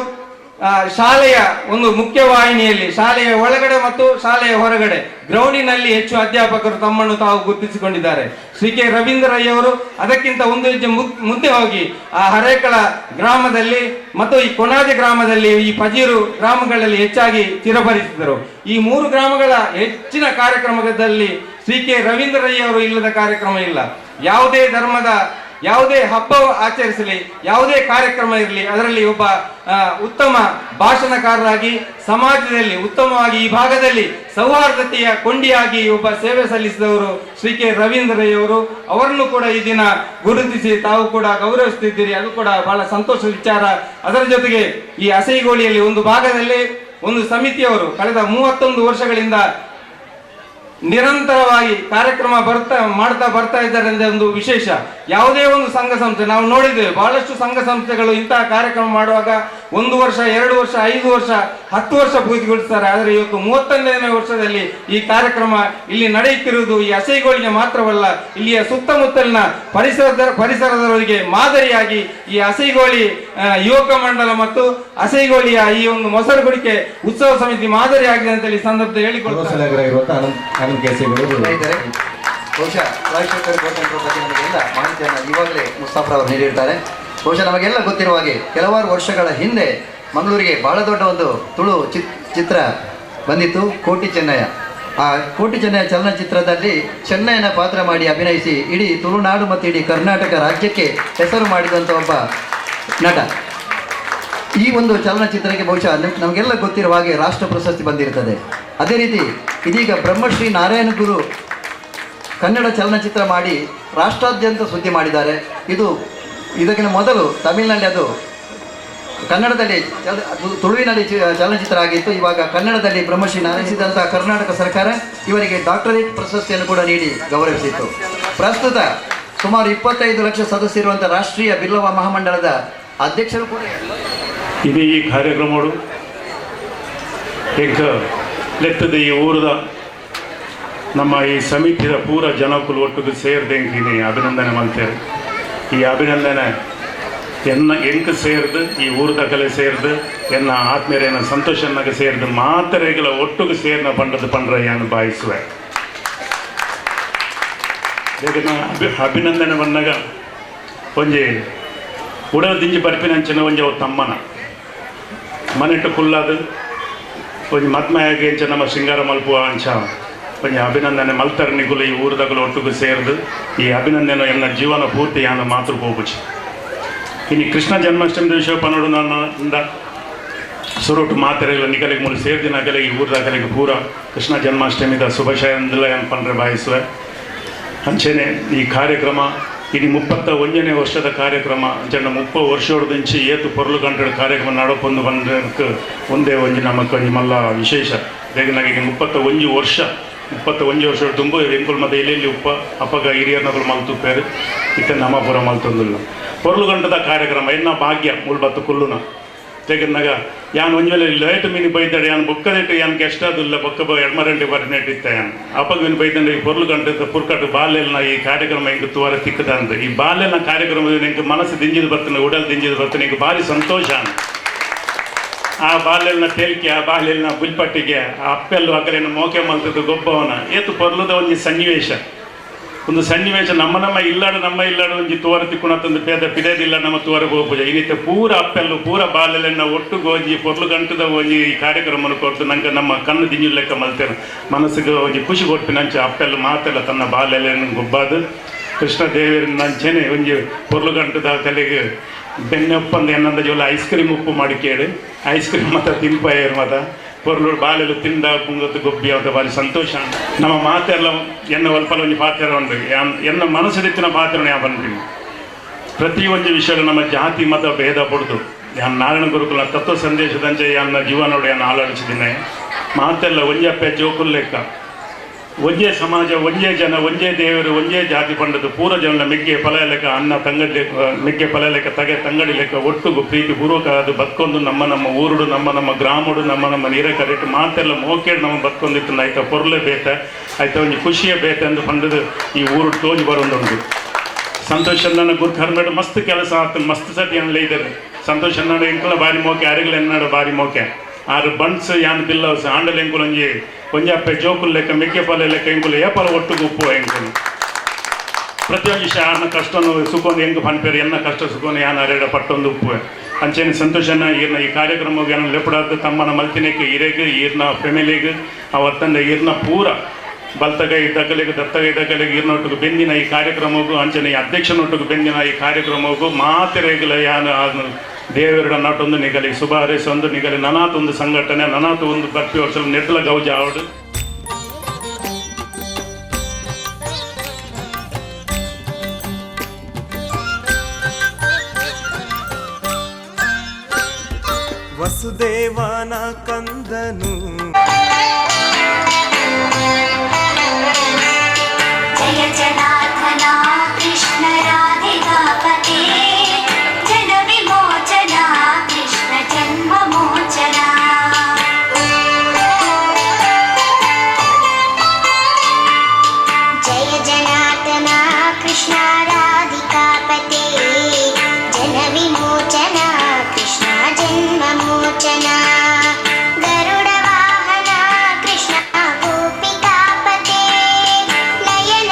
ಶಾಲೆಯ ಒಂದು ಮುಖ್ಯ ವಾಹಿನಿಯಲ್ಲಿ ಶಾಲೆಯ ಒಳಗಡೆ ಮತ್ತು ಶಾಲೆಯ ಹೊರಗಡೆ ಗ್ರೌಂಡಿನಲ್ಲಿ ಹೆಚ್ಚು ಅಧ್ಯಾಪಕರು ತಮ್ಮನ್ನು ತಾವು ಗುರುತಿಸಿಕೊಂಡಿದ್ದಾರೆ. ಶ್ರೀ ಕೆ ರವೀಂದ್ರಯ್ಯವರು ಅದಕ್ಕಿಂತ ಒಂದು ಹೆಜ್ಜೆ ಮುಂದೆ ಹೋಗಿ ಆ ಹರೇಕಳ ಗ್ರಾಮದಲ್ಲಿ ಮತ್ತು ಈ ಕೊಣಾಜೆ ಗ್ರಾಮದಲ್ಲಿ ಈ ಪಜೀರು ಗ್ರಾಮಗಳಲ್ಲಿ ಹೆಚ್ಚಾಗಿ ಚಿರಪರಿಚಿತರು. ಈ 3 ಗ್ರಾಮಗಳ ಹೆಚ್ಚಿನ ಕಾರ್ಯಕ್ರಮದಲ್ಲಿ ಶ್ರೀ ಕೆ ರವೀಂದ್ರಯ್ಯವರು ಇಲ್ಲದ ಕಾರ್ಯಕ್ರಮ ಇಲ್ಲ. ಯಾವುದೇ ಧರ್ಮದ ಯಾವುದೇ ಹಬ್ಬ ಆಚರಿಸಲಿ, ಯಾವುದೇ ಕಾರ್ಯಕ್ರಮ ಇರಲಿ, ಅದರಲ್ಲಿ ಒಬ್ಬ ಉತ್ತಮ ಭಾಷಣಕಾರರಾಗಿ ಸಮಾಜದಲ್ಲಿ ಉತ್ತಮವಾಗಿ ಈ ಭಾಗದಲ್ಲಿ ಸೌಹಾರ್ದತೆಯ ಕೊಂಡಿಯಾಗಿ ಒಬ್ಬ ಸೇವೆ ಸಲ್ಲಿಸಿದವರು ಶ್ರೀ ಕೆ ರವೀಂದ್ರಯ್ಯವರು. ಅವರನ್ನು ಕೂಡ ಈ ದಿನ ಗುರುತಿಸಿ ತಾವು ಕೂಡ ಗೌರವಿಸುತ್ತಿದ್ದೀರಿ, ಅದು ಕೂಡ ಬಹಳ ಸಂತೋಷದ ವಿಚಾರ. ಅದರ ಜೊತೆಗೆ ಈ ಅಸೈಗೋಳಿಯಲ್ಲಿ ಒಂದು ಭಾಗದಲ್ಲಿ ಒಂದು ಸಮಿತಿಯವರು ಕಳೆದ 31 ವರ್ಷಗಳಿಂದ ನಿರಂತರವಾಗಿ ಕಾರ್ಯಕ್ರಮ ಮಾಡ್ತಾ ಬರ್ತಾ ಇದ್ದಾರೆ ಅಂದ್ರೆ ಒಂದು ವಿಶೇಷ. ಯಾವುದೇ ಒಂದು ಸಂಘ ಸಂಸ್ಥೆ ನಾವು ನೋಡಿದ್ದೇವೆ, ಬಹಳಷ್ಟು ಸಂಘ ಸಂಸ್ಥೆಗಳು ಇಂತಹ ಕಾರ್ಯಕ್ರಮ ಮಾಡುವಾಗ 1 ವರ್ಷ, 2 ವರ್ಷ, 5 ವರ್ಷ, 10 ವರ್ಷ ಪೂರ್ತಿಗೊಳಿಸ್ತಾರೆ. ಆದರೆ ಇವತ್ತು 31ನೇ ವರ್ಷದಲ್ಲಿ ಈ ಕಾರ್ಯಕ್ರಮ ಇಲ್ಲಿ ನಡೆಯುತ್ತಿರುವುದು ಈ ಅಸೈಗೋಳಿಗೆ ಮಾತ್ರವಲ್ಲ, ಇಲ್ಲಿಯ ಸುತ್ತಮುತ್ತಲಿನ ಪರಿಸರದವರಿಗೆ ಮಾದರಿಯಾಗಿ ಈ ಅಸೈಗೋಳಿ ಯುವಕ ಮಂಡಲ ಮತ್ತು ಅಸೈಗೋಳಿಯ ಈ ಒಂದು ಮೊಸರು ಕುಡಿಕೆ ಉತ್ಸವ ಸಮಿತಿ ಮಾದರಿಯಾಗಿದೆ ಅಂತೇಳಿ ಈ ಸಂದರ್ಭದಲ್ಲಿ ಹೇಳಿಕೊಳ್ತಾರೆ. ಬಹುಶಃ ರಾಜಶೇಖರ್ ಕೋಟೆಯವರ ಬಗ್ಗೆ ನಮಗೆಲ್ಲ ಮಾಹಿತಿಯನ್ನು ಇವಾಗಲೇ ಮುಸ್ತಾಫ್ರವರು ಅವರು ನೀಡಿರ್ತಾರೆ. ಬಹುಶಃ ನಮಗೆಲ್ಲ ಗೊತ್ತಿರುವ ಹಾಗೆ ಕೆಲವಾರು ವರ್ಷಗಳ ಹಿಂದೆ ಮಂಗಳೂರಿಗೆ ಬಹಳ ದೊಡ್ಡ ಒಂದು ತುಳು ಚಿತ್ರ ಬಂದಿತ್ತು, ಕೋಟಿ ಚೆನ್ನಯ್ಯ. ಆ ಕೋಟಿ ಚೆನ್ನಯ್ಯ ಚಲನಚಿತ್ರದಲ್ಲಿ ಚೆನ್ನಯ್ಯನ ಪಾತ್ರ ಮಾಡಿ ಅಭಿನಯಿಸಿ ಇಡೀ ತುಳುನಾಡು ಮತ್ತು ಇಡೀ ಕರ್ನಾಟಕ ರಾಜ್ಯಕ್ಕೆ ಹೆಸರು ಮಾಡಿದಂಥ ಒಬ್ಬ ನಟ. ಈ ಒಂದು ಚಲನಚಿತ್ರಕ್ಕೆ ಬಹುಶಃ ನಮಗೆಲ್ಲ ಗೊತ್ತಿರುವ ಹಾಗೆ ರಾಷ್ಟ್ರ ಪ್ರಶಸ್ತಿ ಬಂದಿರ್ತದೆ. ಅದೇ ರೀತಿ ಇದೀಗ ಬ್ರಹ್ಮಶ್ರೀ ನಾರಾಯಣ ಗುರು ಕನ್ನಡ ಚಲನಚಿತ್ರ ಮಾಡಿ ರಾಷ್ಟ್ರಾದ್ಯಂತ ಸುದ್ದಿ ಮಾಡಿದ್ದಾರೆ. ಇದು ಇದಕ್ಕಿಂತ ಮೊದಲು ತಮಿಳಿನಲ್ಲಿ ಅದು ಕನ್ನಡದಲ್ಲಿ ತುಳುವಿನಲ್ಲಿ ಚಲನಚಿತ್ರ ಆಗಿತ್ತು. ಇವಾಗ ಕನ್ನಡದಲ್ಲಿ ಬ್ರಹ್ಮಶ್ರೀ ನಾರಾಯಣಿಸಿದಂಥ ಕರ್ನಾಟಕ ಸರ್ಕಾರ ಇವರಿಗೆ ಡಾಕ್ಟರೇಟ್ ಪ್ರಶಸ್ತಿಯನ್ನು ಕೂಡ ನೀಡಿ ಗೌರವಿಸಿತ್ತು. ಪ್ರಸ್ತುತ ಸುಮಾರು 25 ಲಕ್ಷ ಸದಸ್ಯರಿರುವಂಥ ರಾಷ್ಟ್ರೀಯ ಬಿಲ್ಲವ ಮಹಾಮಂಡಳದ ಅಧ್ಯಕ್ಷರು ಕೂಡ ಇದು ಈ ಕಾರ್ಯಕ್ರಮಗಳು ಎಂಕ ಲೆತ್ತದ ಈ ಊರದ ನಮ್ಮ ಈ ಸಮಿತಿಯ ಪೂರ ಜನಕುಲು ಒಟ್ಟಿಗೆ ಸೇರಿದೆ ಎಂಕಿನಿ ಅಭಿನಂದನೆ ಮಾಡ್ತೇವೆ. ಈ ಅಭಿನಂದನೆ ಎನ್ನ ಎಂಕ್ ಸೇರ್ದು, ಈ ಊರದ ಕಲೆ ಸೇರ್ದು, ಎನ್ನ ಆತ್ಮೀಯರೇನ ಸಂತೋಷನ್ನಾಗ ಸೇರ್ದು, ಮಾತರೆಗಳ ಒಟ್ಟಿಗೆ ಸೇರ್ನ ಪಂಡದ ಪಂಡ್ರ ಯಾನು ಭಾವಿಸುವೆ. ಅಭಿನಂದನೆ ಬಂದಾಗ ಒಂಜಿ ಉಡಲ್ ದಿಂಜಿ ಬರ್ಪಿನಂಚಿನ ಒಂಜಿ ಅವು ತಮ್ಮನ ಮನೆಟ್ಟು ಕುಲ್ಲಾದು ಒಂಜಿ ಮದ್ಮಯಾಗಿ ಅಂಚ ನಮ್ಮ ಶೃಂಗಾರ ಮಲ್ಪುವ ಅಂಚ ಒಂಜಿ ಅಭಿನಂದನೆ ಮಲ್ತರ್ ನಿಗುಲು ಈ ಊರದಗಲು ಒಟ್ಟಿಗೆ ಸೇರ್ದು ಈ ಅಭಿನಂದನೆ ಎನ್ನ ಜೀವನ ಪೂರ್ತಿ ಯಾನು ಮಾತೃ ಪೋಪುಚಿ. ಇನ್ನು ಕೃಷ್ಣ ಜನ್ಮಾಷ್ಟಮಿ ವಿಷಯ ಪನ್ನಡು ನನ್ನ ಸುರುಟು ಮಾತೆರೆಲ್ಲ ನಿಗಲಿಗೆ ಮೂಲ ಸೇರ್ದಿನ ಅಗಲಿಗೆ ಈ ಊರದಾಗಲಿಗೆ ಪೂರ ಕೃಷ್ಣ ಜನ್ಮಾಷ್ಟಮಿದ ಶುಭಾಶಯ ಅಂದಲ ಪಂಡ್ರೆ ಭಾಯಿಸುವೆ. ಅಂಚೆನೆ ಈ ಕಾರ್ಯಕ್ರಮ ಇಡೀ 31ನೇ ವರ್ಷದ ಕಾರ್ಯಕ್ರಮ ಅಂಚೆನ 30 ವರ್ಷದಂಚಿ ಏತು ಪೊರ್ಲು ಗಂಟೆಡ್ ಕಾರ್ಯಕ್ರಮ ನಡಪೊಂದು ಬಂದಕ್ಕೆ ಒಂದೇ ಒಂಜಿ ನಮಕ್ ಒಂಜಿ ಮಲ್ಲ ವಿಶೇಷ. ಬೇಗನಾಗಿ 31 ವರ್ಷ, 31 ವರ್ಷ ತುಂಬ ಎಂಕುಲು ಮತ್ತೆ ಎಲ್ಲೆಲ್ಲಿ ಉಪ್ಪ ಅಪ್ಪಗ ಹಿರಿಯರ್ನಗಳು ಮಲ್ತುಪ್ಪೇರು ಇತ್ತ ನಮ್ಮಪುರ ಮಲ್ತೊಂದುಲ್ಲ ಪೊರ್ಲು ಗಂಟದ ಕಾರ್ಯಕ್ರಮ ಎನ್ನ ಭಾಗ್ಯ ಮುಲ್ಬತ್ತು ಕುಲ್ಲುನ ತೆಗೆದ್ನಾಗ ಯಾನ್ ಒಂಜಿ ವೇಳೆ ಲೇಟ್ ಮೀನು ಬೈದಾಡೆ ಯಾನ್ ಬೊಕ್ಕದಿಟ್ಟು ಯಾನ್ ಕೆಷ್ಟಾದಿಲ್ಲ ಬೊಕ್ಕ ಎಡ್ಮರಂಟಿ ಬರನೆಟ್ಟಿತ್ತ ಯಾನ್ ಅಪ್ಪಗ ಮೀನು ಬೈದಂಡೆ ಈ ಪೊರ್ಲು ಗಂಟೆ ಪುರ್ಕಟ್ಟು ಬಾಲ್ಯನ ಈ ಕಾರ್ಯಕ್ರಮ ಎಂಕ್ ತುವಾರ ತಿಕ್ಕದ ಅಂದ್ ಈ ಬಾಲ್ಯನ ಕಾರ್ಯಕ್ರಮ ಎಂಕ್ ಮನಸ್ಸು ದಿಂಜಿದ್ ಬರ್ತನೆ, ಉಡಲ್ ದಿಂಜಿದ್ ಬರ್ತನೆ, ಎಂಕ್ ಭಾರಿ ಸಂತೋಷ ಅಂದ್. ಆ ಬಾಲ್ಯನ ತೇಲ್ಕೆ, ಆ ಬಾಲ್ಯನ ಬುಲ್ಪಟ್ಟಿಗೆ, ಆ ಅಪ್ಪೆಲ್ಲು ಅಕಲೇನು ಮೋಕೆ ಮಲ್ತದ್ದು ಗೊಬ್ಬವನ ಏತು ಪೊರ್ಲುದ ಒಂಜಿ ಸನ್ನಿವೇಶ. ಒಂದು ಸನ್ನಿವೇಶ ನಮ್ಮ ನಮ್ಮ ಇಲ್ಲಾಡು ನಮ್ಮ ಇಲ್ಲಾಡು ಒಂಜಿ ತೋರ ತಿಕ್ಕುಣತ್ತೊಂದು ಪೇದ ಪಿದೇದಿಲ್ಲ ನಮ್ಮ ತೋರ ಗೋಪೂಜೆ ಇನ್ನಿತ ಪೂರ ಅಪ್ಪೆಲ್ಲು ಪೂರ ಬಾಲ್ಯಲೆನ್ನ ಒಟ್ಟು ಗೋಂಜಿ ಪೊರ್ಲು ಗಂಟದ ಒಂಜಿ ಈ ಕಾರ್ಯಕ್ರಮವನ್ನು ಕೊಡ್ತು ನಂಗೆ ನಮ್ಮ ಕಣ್ಣು ದಿಂಜು ಲೆಕ್ಕ ಮಲ್ತೇನೆ ಮನಸ್ಸಿಗೆ ಒಂಜಿ ಖುಷಿ ಕೊಡ್ಪಿನಂಚೆ ಅಪ್ಪೆಲ್ಲು ಮಾತೆಲ್ಲ ತನ್ನ ಬಾಲ್ಯಲೆನ್ನು ಗೊಬ್ಬಾದು ಕೃಷ್ಣ ದೇವರ ನಂಚೆನೆ ಒಂಜಿ ಪೊರ್ಲು ಗಂಟದ ಕಲೆಗೆ ಬೆನ್ನೆ ಉಪ್ಪಂದ ಎನ್ನಂದ ಜೋಲ ಐಸ್ ಕ್ರೀಮ್ ಉಪ್ಪು ಮಾಡಿ ಕೇಳು ಐಸ್ ಕ್ರೀಮ್ ಮತ ತಿನ್ಪಾಯರು ಮತ ಪೊರ್ಲು ಬಾಲೆಲು ತಿಂದ ಪುಂಗತ್ತು ಗೊಬ್ಬಿ ಅಂತ ಭಾರಿ ಸಂತೋಷ. ನಮ್ಮ ಮಾತೆಲ್ಲ ಎನ್ನ ಒಲ್ಪಲ ಒಂಜಿ ಪಾತ್ರ ಉಂಡು ಎನ್ನ ಮನಸ್ಸು ಪಾತ್ರ ಯಾವ ಬಂದ್ರಿ ಪ್ರತಿ ಒಂಜಿ ವಿಷಯ ನಮ್ಮ ಜಾತಿ ಮತ ಭೇದ ಪಡ್ದು ಯಾನ್ ನಾರಾಯಣ ಗುರುಕುಲ ತತ್ವ ಸಂದೇಶದಂಚೆ ಯಾನ್ನ ಜೀವನೋಡು ಯಾನ್ ಆಲೋಚಿಸಿದ್ದೀನಿ. ಮಾತೆಲ್ಲ ಒಂಜಪ್ಪೆ ಜೋಕುಲ್ ಲೆಕ್ಕ ಒಂಜೇ ಸಮಾಜ ಒಂಜೇ ಜನ ಒಂಜೇ ದೇವರು ಒಂಜೇ ಜಾತಿ ಪಂಡದು ಪೂರ ಜನ ಮೆಗ್ಗೆ ಫಲ ಲೆಕ್ಕ ಅನ್ನ ತಂಗಡಿ ಮೆಗ್ಗೆ ಫಲ ಲೆಕ್ಕ ತಗೆ ತಂಗಡಿ ಲೆಕ್ಕ ಒಟ್ಟುಗು ಪ್ರೀತಿ ಪೂರ್ವಕ ಅದು ಬದುಕೊಂದು ನಮ್ಮ ನಮ್ಮ ಊರುಡು ನಮ್ಮ ನಮ್ಮ ಗ್ರಾಮಡು ನಮ್ಮ ನಮ್ಮ ನೀರ ಕರೆಕ್ಟ್ ಮಾತೆಲ್ಲ ಮೋಕೇಡು ನಮ್ಮ ಬದುಕೊಂದಿತ್ತು. ಆಯ್ತಾ ಪೊರ್ಲೆ ಬೇತ ಆಯ್ತಾ ಒಂಜಿ ಖುಷಿಯ ಬೇತ ಎಂದು ಪಂಡದು ಈ ಊರು ತೋಜಿ ಬರೋದುಂಟು. ಸಂತೋಷ್ ಅಣ್ಣನ ಗುರ್ಕರ್ಮೇಡು ಮಸ್ತ್ ಕೆಲಸ ಆತು ಮಸ್ತ್ ಸತಿ ಅನ್ಲೇ ಇದ್ದಾರೆ. ಸಂತೋಷ್ ಅಣ್ಣನ ಎಂಕುಲ ಬಾರಿ ಮೋಕೆ ಅರಿಗಲ ಎನ್ನಡ ಬಾರಿ ಮೋಕೆ ಆರು ಬಣ್ಸ್ ಯಾನ್ ಬಿಲ್ಲವಸ್ ಆಂಡಲ್ ಎಂಕುಲ ಒಂಜಿ ಒಂಜಪ್ಪೆ ಜೋಕುಲ್ ಲೆಕ್ಕ ಮೆಕ್ಕೆ ಪಲ್ಲೆ ಲೆಕ್ಕ ಎಂಕುಲು ಏಪಲ ಒಟ್ಟು ಗುಪ್ಪು ಎಂಕುಲು ಪ್ರತಿಯೊಂದು ವಿಷಯ ಆರ್ನ ಕಷ್ಟನು ಸುಖವನ್ನು ಹೆಂಗೆ ಪನ್ಪೇರು ಎನ್ನ ಕಷ್ಟ ಸುಖವನ್ನು ಯಾನ್ ಅರೆಡ ಪಟ್ಟೊಂದು ಉಪ್ಪುವೆ. ಅಂಚೆನೆ ಸಂತೋಷನ ಈರ್ನ ಈ ಕಾರ್ಯಕ್ರಮಕ್ಕೆ ಏನ ಲೆಪ್ಪಡಾದ ತಮ್ಮನ ಮಲ್ತಿನೆಕ್ ಇರೆಗ್ ಈರ್ನ ಫ್ಯಾಮಿಲಿಗೆ ಅವತ್ತಂದ ಈರ್ನ ಪೂರ ಬಲ್ತಗೈ ದಗಲಿಗೆ ದತ್ತಗೈ ದಗಲಿಗೆ ಈರ್ನೊಟ್ಟಿಗೆ ಬೆಂದಿನ ಈ ಕಾರ್ಯಕ್ರಮಕ್ಕೂ ಅಂಚನೆ ಈ ಅಧ್ಯಕ್ಷನೊಟ್ಟಿಗೆ ಬೆಂದಿನ ಈ ಕಾರ್ಯಕ್ರಮಕ್ಕೂ ಮಾತೆರೆಗ್ಲ ಯಾನ್ ದೇವರ ನಟೊಂದು ನಿಗಲಿ ಶುಭ ಹಾರೈಸೊಂದು ನಿಗಲಿ ನನಾತೊಂದು ಸಂಘಟನೆ ನನಾತು ಒಂದು ಬರ್ಪಿ ವರ್ಷ ನೆಟ್ಲ ಗೌಜ ಆವಡು. ವಸುದೇವನ ಕಂದನು. ಜಯ ಜನಾರ್ದನ ಕೃಷ್ಣ ರಾಧಿಕಾಪತೆ ಜನ ವಿಮೋಚನ ಕೃಷ್ಣ ಜನ್ಮ ಮೋಚನ. ಜಯ ಜನಾರ್ದನ ಕೃಷ್ಣ ರಾಧಿಕಾಪತೆ ಜನ ವಿಮೋಚನ ಕೃಷ್ಣ ಜನ್ಮ ಮೋಚನ. ಗರುಡ ವಾಹನ ಕೃಷ್ಣ ಗೋಪಿಕಾಪತೆ ನಯನ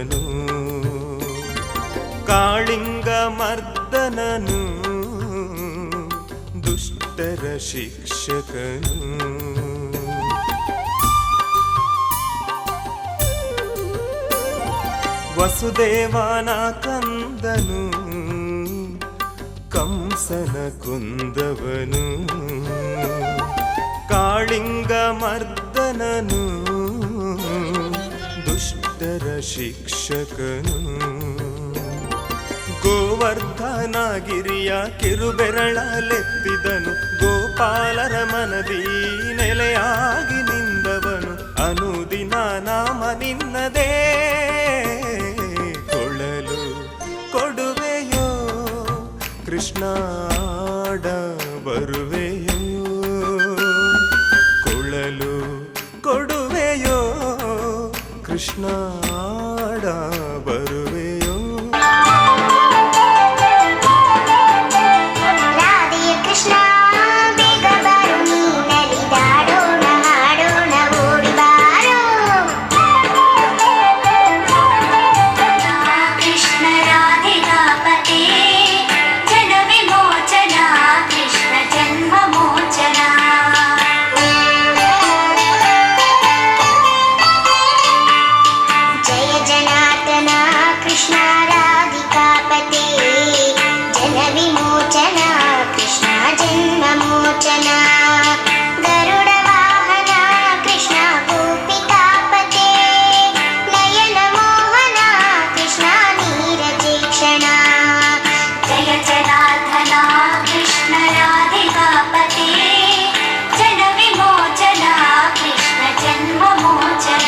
ಕೊಂದವನು, ಕಾಳಿಂಗ ಮರ್ದನನು, ದುಷ್ಟರ ಶಿಕ್ಷಕನು. ವಸುದೇವನ ಕಂದನು, ಕಂಸನ ಕೊಂದವನು, ಕಾಳಿಂಗ ಮರ್ದನನು, ದುಷ್ಟರ ಶಿಕ್ಷಕನು. ಗೋವರ್ಧನಗಿರಿಯ ಕಿರುಬೆರಳಲೆತ್ತಿದನು, ಗೋಪಾಲರ ಮನದಿ ನೆಲೆಯಾಗಿ ನಿಂದವನು, ಅನುದಿನ ನಾಮ ನಿನ್ನದೇ. ಕೊಳಲು ಕೊಡುವೆಯೋ ಕೃಷ್ಣಾಡ ಬರುವೆಯೋ, ಕೊಳಲು ಕೊಡುವೆಯೋ ಕೃಷ್ಣಾಡ ಬರುವೆಯೋ. ರಾಧೆಯ ಕೃಷ್ಣ ಬೇಗ ಬಾರು, ನೀನಲಿದಾಡೋಣ ಹಾಡೋಣ ಓಡಿ ಬಾರೋ. ಕೃಷ್ಣ ರಾಧಿಕಾಪತೆ ಜನ ವಿಮೋಚನ ಕೃಷ್ಣ ಜನ್ಮ ಮೋಚನ. ಜಯ ಜನಾರ್ದನ ಕೃಷ್ಣ ರಾಧಿಕಾಪತೆ ಜನ ವಿಮೋಚನ ಕೃಷ್ಣ ಜನ್ಮ ಮೋಚನ. ಗರುಡ ವಾಹನ ಕೃಷ್ಣ ಗೋಪಿಕಾಪತೆ ನಯನ ಮೋಹನ ಕೃಷ್ಣ ನೀರಜೇಕ್ಷಣ. ಜಯ ಜನಾರ್ದನ ಕೃಷ್ಣ ರಾಧಿಕಾಪತೆ ಜನ ವಿಮೋಚನ ಕೃಷ್ಣ ಜನ್ಮ ಮೋಚನ.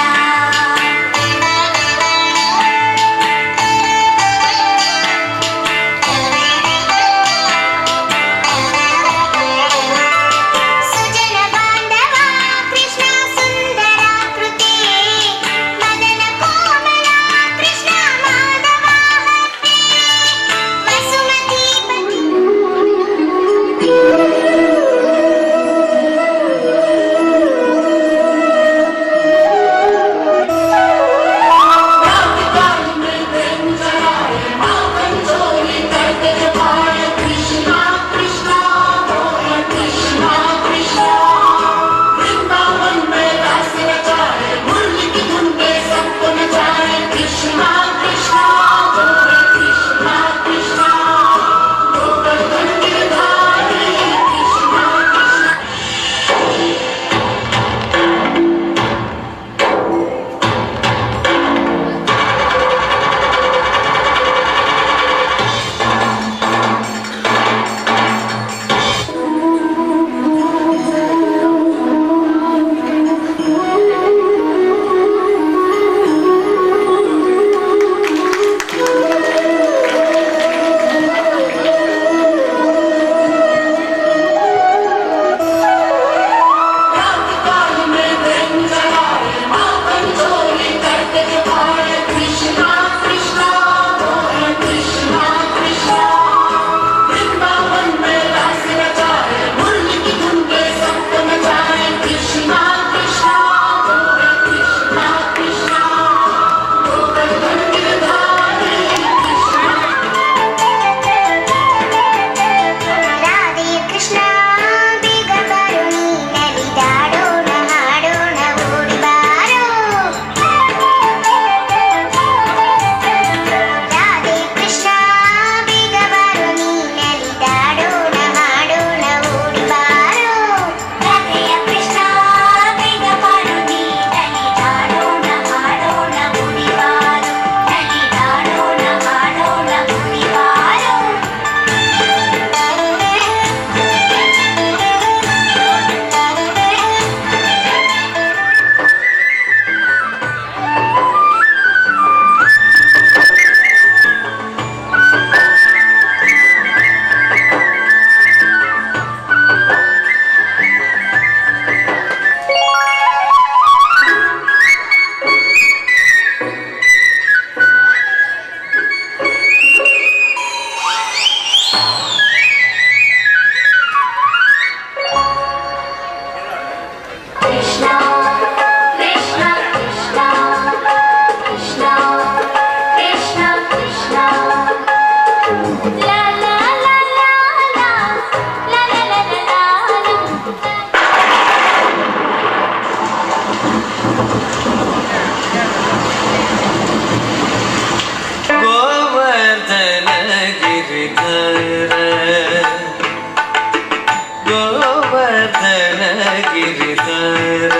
ಗಿರಿಧರ, ಗೋವರ್ಧನ ಗಿರಿಧರ.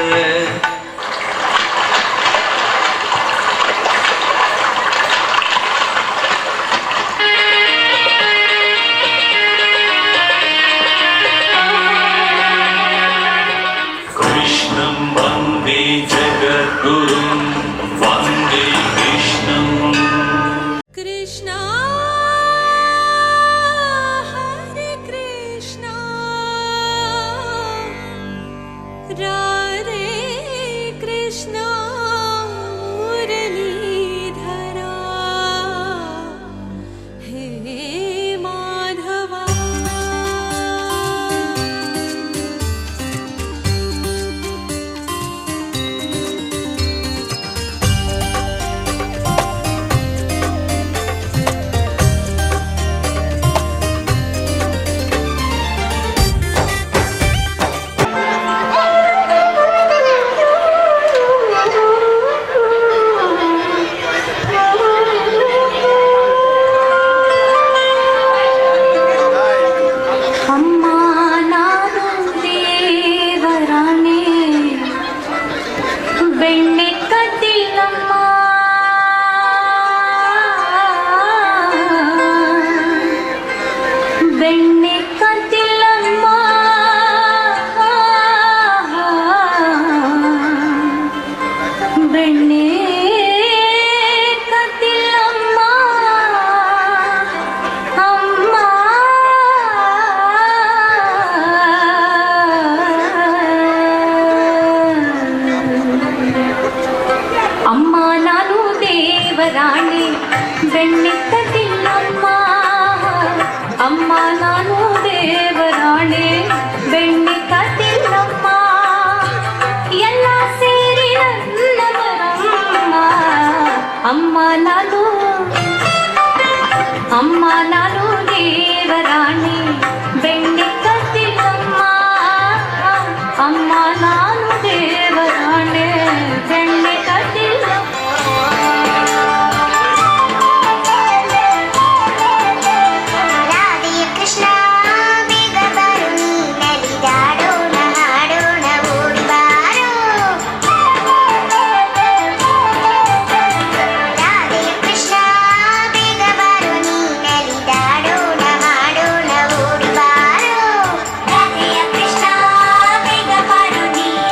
कृष्णं वन्दे जगद्गुरुं वन्दे कृष्णम्। कृष्ण हरे कृष्ण राधे कृष्ण मुरलीधरा हे माधवा। ಅಮ್ಮ ನಾನು ದೇವರಾಣೆ, ಬೆಣ್ಣೆ ಕದ್ದಿಲ್ಲಮ್ಮ. ಬೆಣ್ಣೆ ಕದ್ದಿಲ್ಲಮ್ಮ, ಬೆಣ್ಣೆ ಕದ್ದಿಲ್ಲಮ್ಮ ಅಮ್ಮ. ಅಮ್ಮ ನಾನು ದೇವರಾಣಿ, ಬೆಣ್ಣೆ ಕದ್ದಿಲ್ಲಮ್ಮ. ಅಮ್ಮ ನಾನು ದೇವರಾಣಿ, ಬೆಣ್ಣೆ ಕದ್ದಿಲ್ಲಮ್ಮ. ಎಲ್ಲ ಸೇರಿ ನನ್ನ ಬರಮ್ಮ. ಅಮ್ಮ ನಾನು, ಅಮ್ಮ ನಾನು ದೇವರಾಣಿ, ಬೆಣ್ಣೆ ಕದ್ದಿಲ್ಲಮ್ಮ. ಅಮ್ಮ ನಾನು ದೇವರಾಣಿ, ಬೆಣ್ಣೆ ಕದ್ದಿಲ್ಲಮ್ಮ. ರಾಧೆ ಕೃಷ್ಣ ಬೇಗ ಬಾರು, ನೀನಲಿದಾಡೋಣ ಹಾಡೋಣ ಓಡಿ ಬಾರೋ. ರಾಧೆ ಕೃಷ್ಣ ಬೇಗ ಬಾರು, ನೀನಲಿದಾಡೋಣ ಹಾಡೋಣ ಓಡಿ ಬಾರೋ. ರಾಧೆಯ ಕೃಷ್ಣ ಬೇಗ ಬಾರು, ನೀನಲಿದಾಡೋಣ.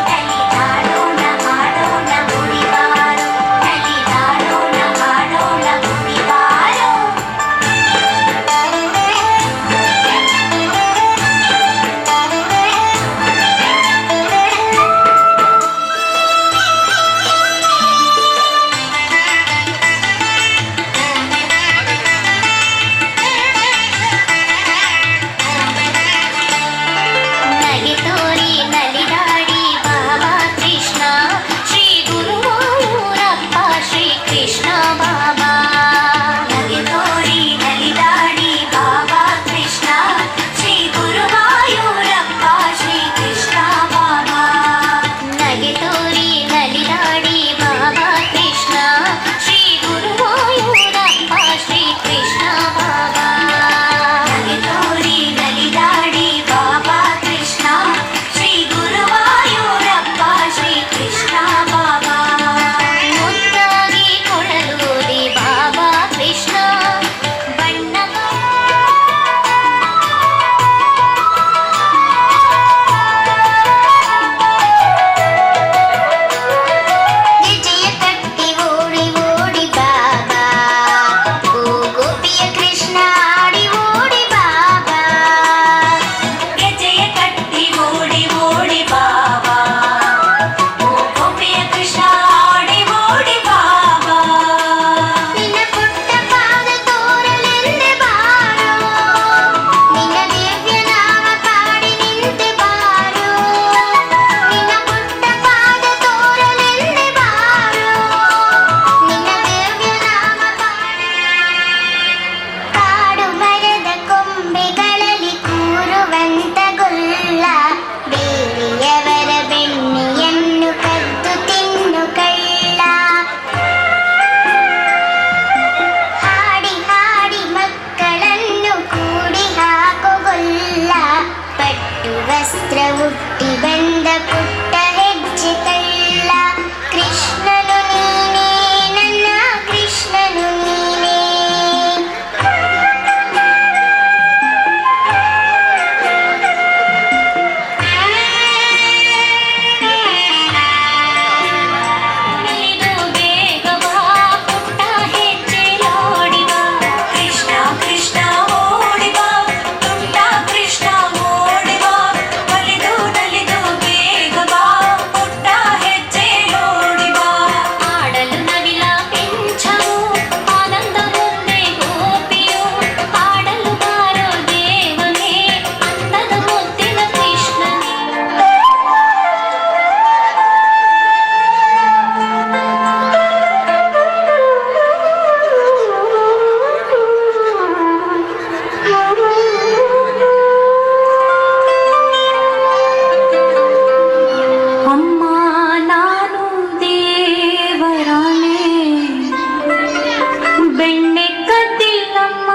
ಬೆಣ್ಣೆ ಕದ್ದಿಲ್ಲಮ್ಮ,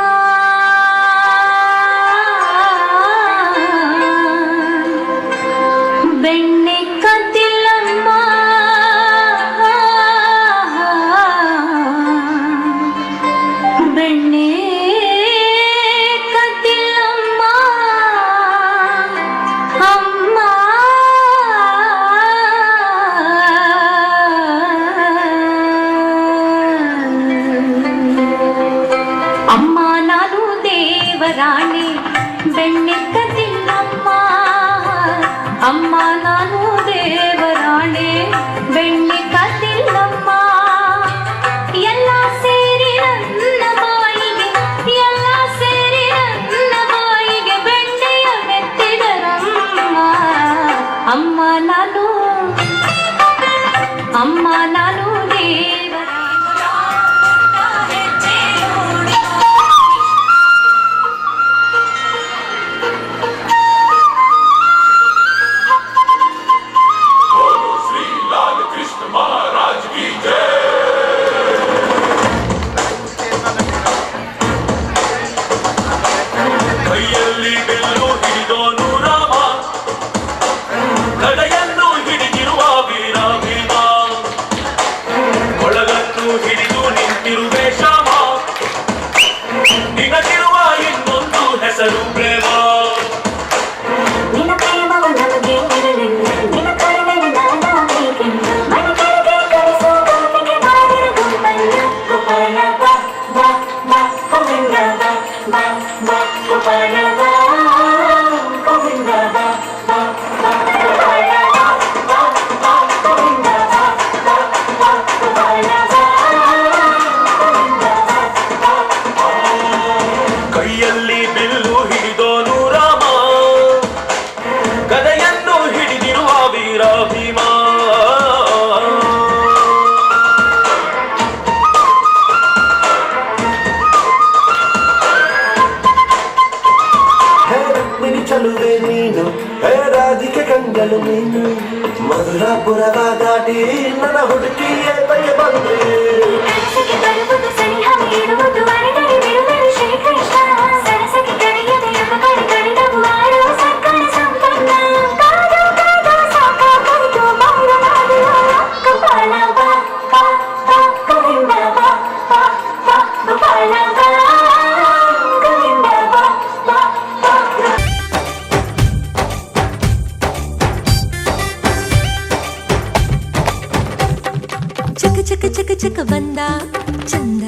ಬೆಣ್ಣೆ ಕದ್ದಿಲ್ಲಮ್ಮ, ಬೆಣ್ಣೆ ಕದ್ದಿಲ್ಲಮ್ಮ, ಅಮ್ಮ. ಅಮ್ಮ ನಾನು ದೇವರಾಣಿ, ಬೆಣ್ಣೆ ಕದ್ದಿಲ್ಲಮ್ಮ, ಅಮ್ಮ ನಾನು ದೇವರಾಣಿ, ಬೆಣ್ಣೆ ಕದ್ದಿಲ್ಲಮ್ಮ. ಎಲ್ಲ ಸೇರಿ ನನ್ನ ಬಾಯಿಗೆ, ಎಲ್ಲ ಸೇರಿ ನನ್ನ ಬಾಯಿಗೆ ಬೆಣ್ಣೆಯ ಮೆತ್ತಿದರಮ್ಮ. ಅಮ್ಮ ನಾನು, ಅಮ್ಮ ನಾನು ದೇವರಾಣಿ. ಕೈಯಲ್ಲಿ ಬಿಲ್ಲು ಹಿಡಿದೋನು ರಾಮ, ಕಡೆಯನ್ನು ಹಿಡಿದಿರುವ ವೀರ ಭೀಮ, ಕೊಳಗನ್ನು ಹಿಡಿದು ನಿಂತಿರುವೆ ಶ್ಯಾಮ, ನಿನಗಿರುವ ಇನ್ನೊಂದು ಹೆಸರು ಪ್ರೇಮ. ನಿನ್ನ ಪ್ರೇಮವು ನಮಗೆ ಇರಲಿಲ್ಲ, ನಿನ್ನ ಕರುಣೆ ನಾನಾಗಬೇಕೆಂದು ಮನಕರೆಗೆ ಕರೆಸೋ ಗೋಪಿಗೆ ಬಾರಿರು ಗುಂಪನ್ನ. ಗೋಪಾಲ ಬಾ ಬಾ ಬಾ ಗೋವಿಂದ ಬಾ ಬಾ ಬಾ, ಗೋಪಾಲ ಬಾ ಗೋವಿಂದ ಬಾ ಬಾ ಬಾ, ಗೋಪಾಲ ಬಾ ಬಾ ಬಾ ಗೋವಿಂದ ಬಾ ಬಾ ಬಾ, ಗೋಪಾಲ ಬಾ ಗೋವಿಂದ ಬಾ ಬಾ ಬಾ. ಕೈಯಲ್ಲಿ ಬಿಲ್ಲು ಹಿಡಿದೋನು ರಾಮ, ಗದೆಯನ್ನು ಹಿಡಿದಿರುವ ವೀರ ಭೀಮ. ಹೇ ರುಕ್ಮಿಣಿ ಚಲುವೆ ನೀನು, ಹೇ ರಾಧಿಕೆ ಕಂಗಳು ನೀನು, ಮಧುರಾಪುರವ ದಾಟಿ ನನ್ನ ಹುಡುಕಿ ಏತಕ್ಕೆ ಬಂದೆ. ಕನಸಿಗೆ ಬರುವುದು ಸನಿಹ ಇರುವುದು ಅರೆದರೆ ಬಿಡುವರು ಶ್ರೀಕೃಷ್ಣ. ಸರಸಕ್ಕೆ ಕರೆಯದೆ ಯುವಕರ ಕರೆದವು ಆಡುವ ಸರ್ಕಾರ ಸಂಪನ್ನ. ಕಾದು ಕಾದು ಸಾಕಾಗೋಯ್ತು ಬಾರು ಬಾರು. ಗೋಪಾಲ ಬಾ ಬಾ ಬಾ ಗೋವಿಂದ ಬಾ ಬಾ ಬಾ, ಗೋಪಾಲ ಬಾ ಗೋವಿಂದ ಬಾ ಬಾ ಬಾ. ಚಕ ಚಕ ಚಕ ಚಕ ಬಂದ ಚಂದ.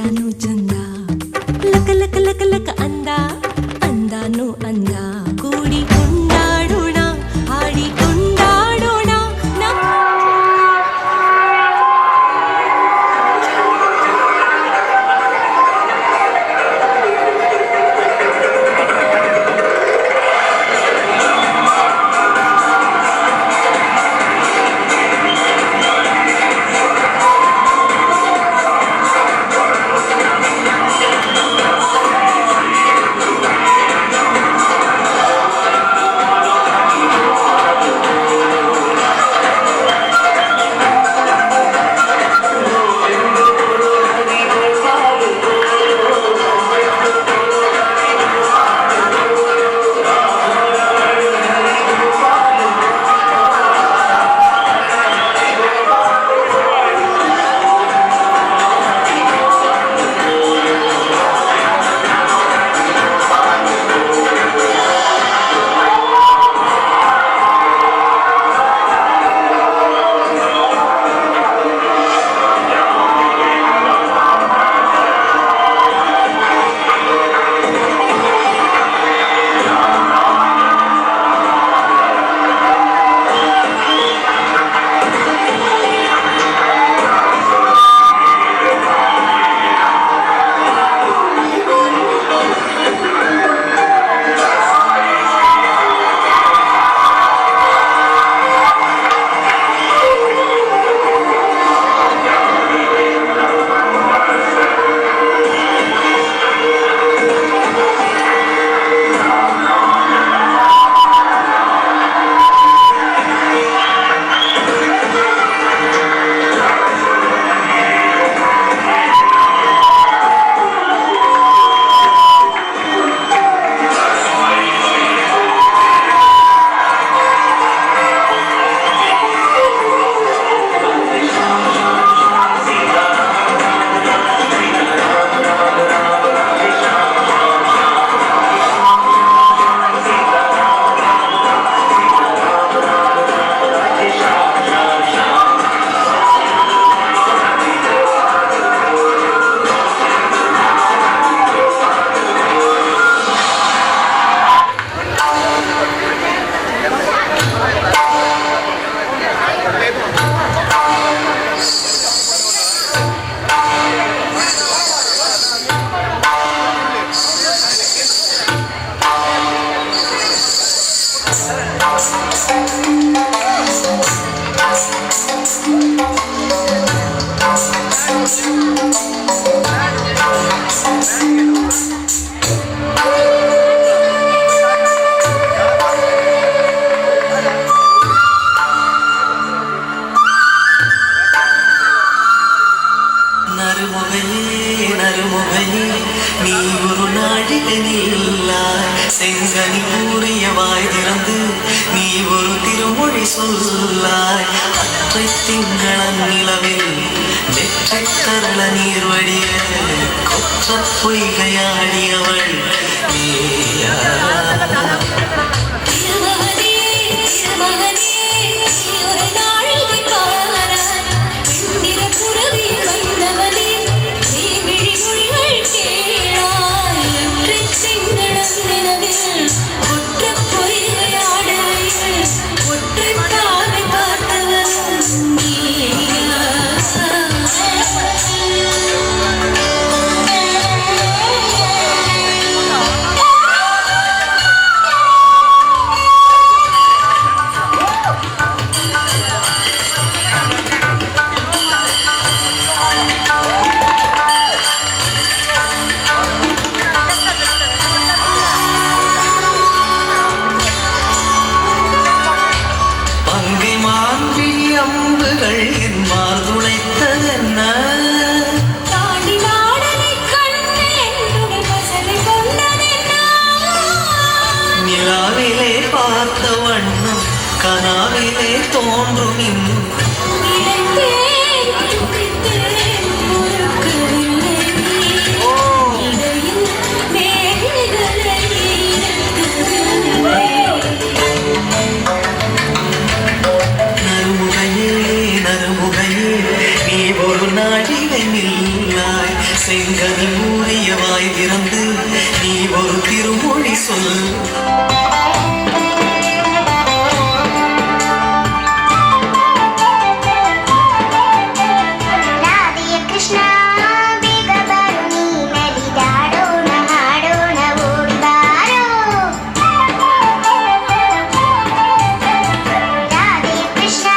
நறுமுகையே நறுமுகையே நீ ஒரு நாழிகை நில்லாய் செங்கனி கூறிய வாய் திறந்து நீ ஒரு திருமொழி சொல்லாய் அற்றை திங்களன் நிலவில் நெற்றை தரள நீர் வடிய கொற்ற பொய்கையாடியவள் நீயா? திருமகனே திருமகனே நீ ஒரு நாழிகை பாராய் வெண்ணிற புறவி வந்தவனே நீ விழிமொழிகள் கேளாய் ஒற்றை திங்களம் நிலவில் ஒற்ற பொய்கையாடையில் ஒற்றை பார்வை பார்த்தவன் நீயா? பங்கை மான்விழி அம்புகள் என் மார்துளைத்ததென்ன? தாண்டி வாடலை கண்ணேன் உடல் பசலை கொண்டதென்ன? நிலாவிலே பார்த்த வண்ணம் கனாவிலே தோன்றும் இன்னும். இழைத்தேன், துடித்தேன், பொறுக்கவில்லை. இடையில் மேகலை இறக்கவில்லை. நறுமுகையே நறுமுகையே நீ ஒரு நாழிகை நில்லாய் செங்கனி மூறிய வாய் திறந்து நீ ஒரு திருமொழி சொல். ರಾಧೆಯ ಕೃಷ್ಣ ಬೇಗ ಬಾರು ನೀ ನಲಿದಾಡೋಣ ಹಾಡೋಣ ಓಡಿ ಬಾರೋ. ರಾಧೆಯ ಕೃಷ್ಣ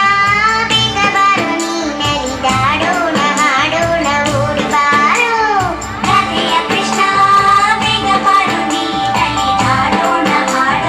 ಬೇಗ ಬಾರು ನೀ ನಲಿದಾಡೋಣ ಹಾಡೋಣ ಓಡಿ ಬಾರೋ. ರಾಧೆಯ ಕೃಷ್ಣ ಬೇಗ ಬಾರು ನೀ ನಲಿದಾಡೋಣ ಹಾಡೋಣ.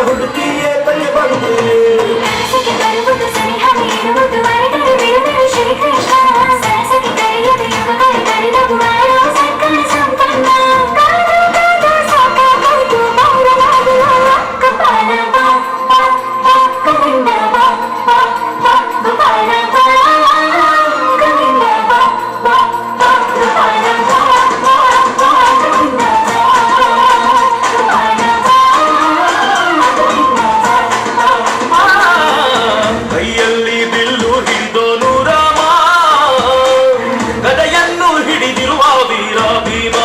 ಹುಡುಕಿಯೇ ತಲೆ ಬಂದೆ. ಕನಸಿಗೆ ಬರುವುದು ಸನಿಹವೇ ಇರುವುದು ಅರೆದರೆ ಬಿಡುವರು ಶ್ರೀಕೃಷ್ಣ. ಸರಸಕ್ಕೆ ಕರೆಯದೆ ಯುವಕರು ಕರೆದವು ಮಾಡೋ ಸರ್ಕಾರ ಸಂಪನ್ನ. ಕಾದು ಕಾದು ಸಾಕಾಗೋಯ್ತು ಬಾರಲಾಗುವ. ಗೋಪಾಲ ಬಾ ಬಾ ಬಾ ಗೋವಿಂದ ಬಾ ಬಾ ಬಾ ಗೋಪಾಲ ಬಾ ಗೋವಿಂದ ಬಾ ಬಾ ಬಾ ಗೋಪಾಲ ಬಾ ಬಾ ಬಾ ಗೋವಿಂದ ಬಾ ಗೋಪಾಲ ಬಾ ಗೋವಿಂದ ಬಾ ಬಾ. ಕೈಯಲ್ಲಿ ಬಿಲ್ಲು ಹಿಡಿದೋನು ರಾಮ, ಗದೆಯನ್ನು ಹಿಡಿದಿರುವ ವೀರ ಭೀಮ.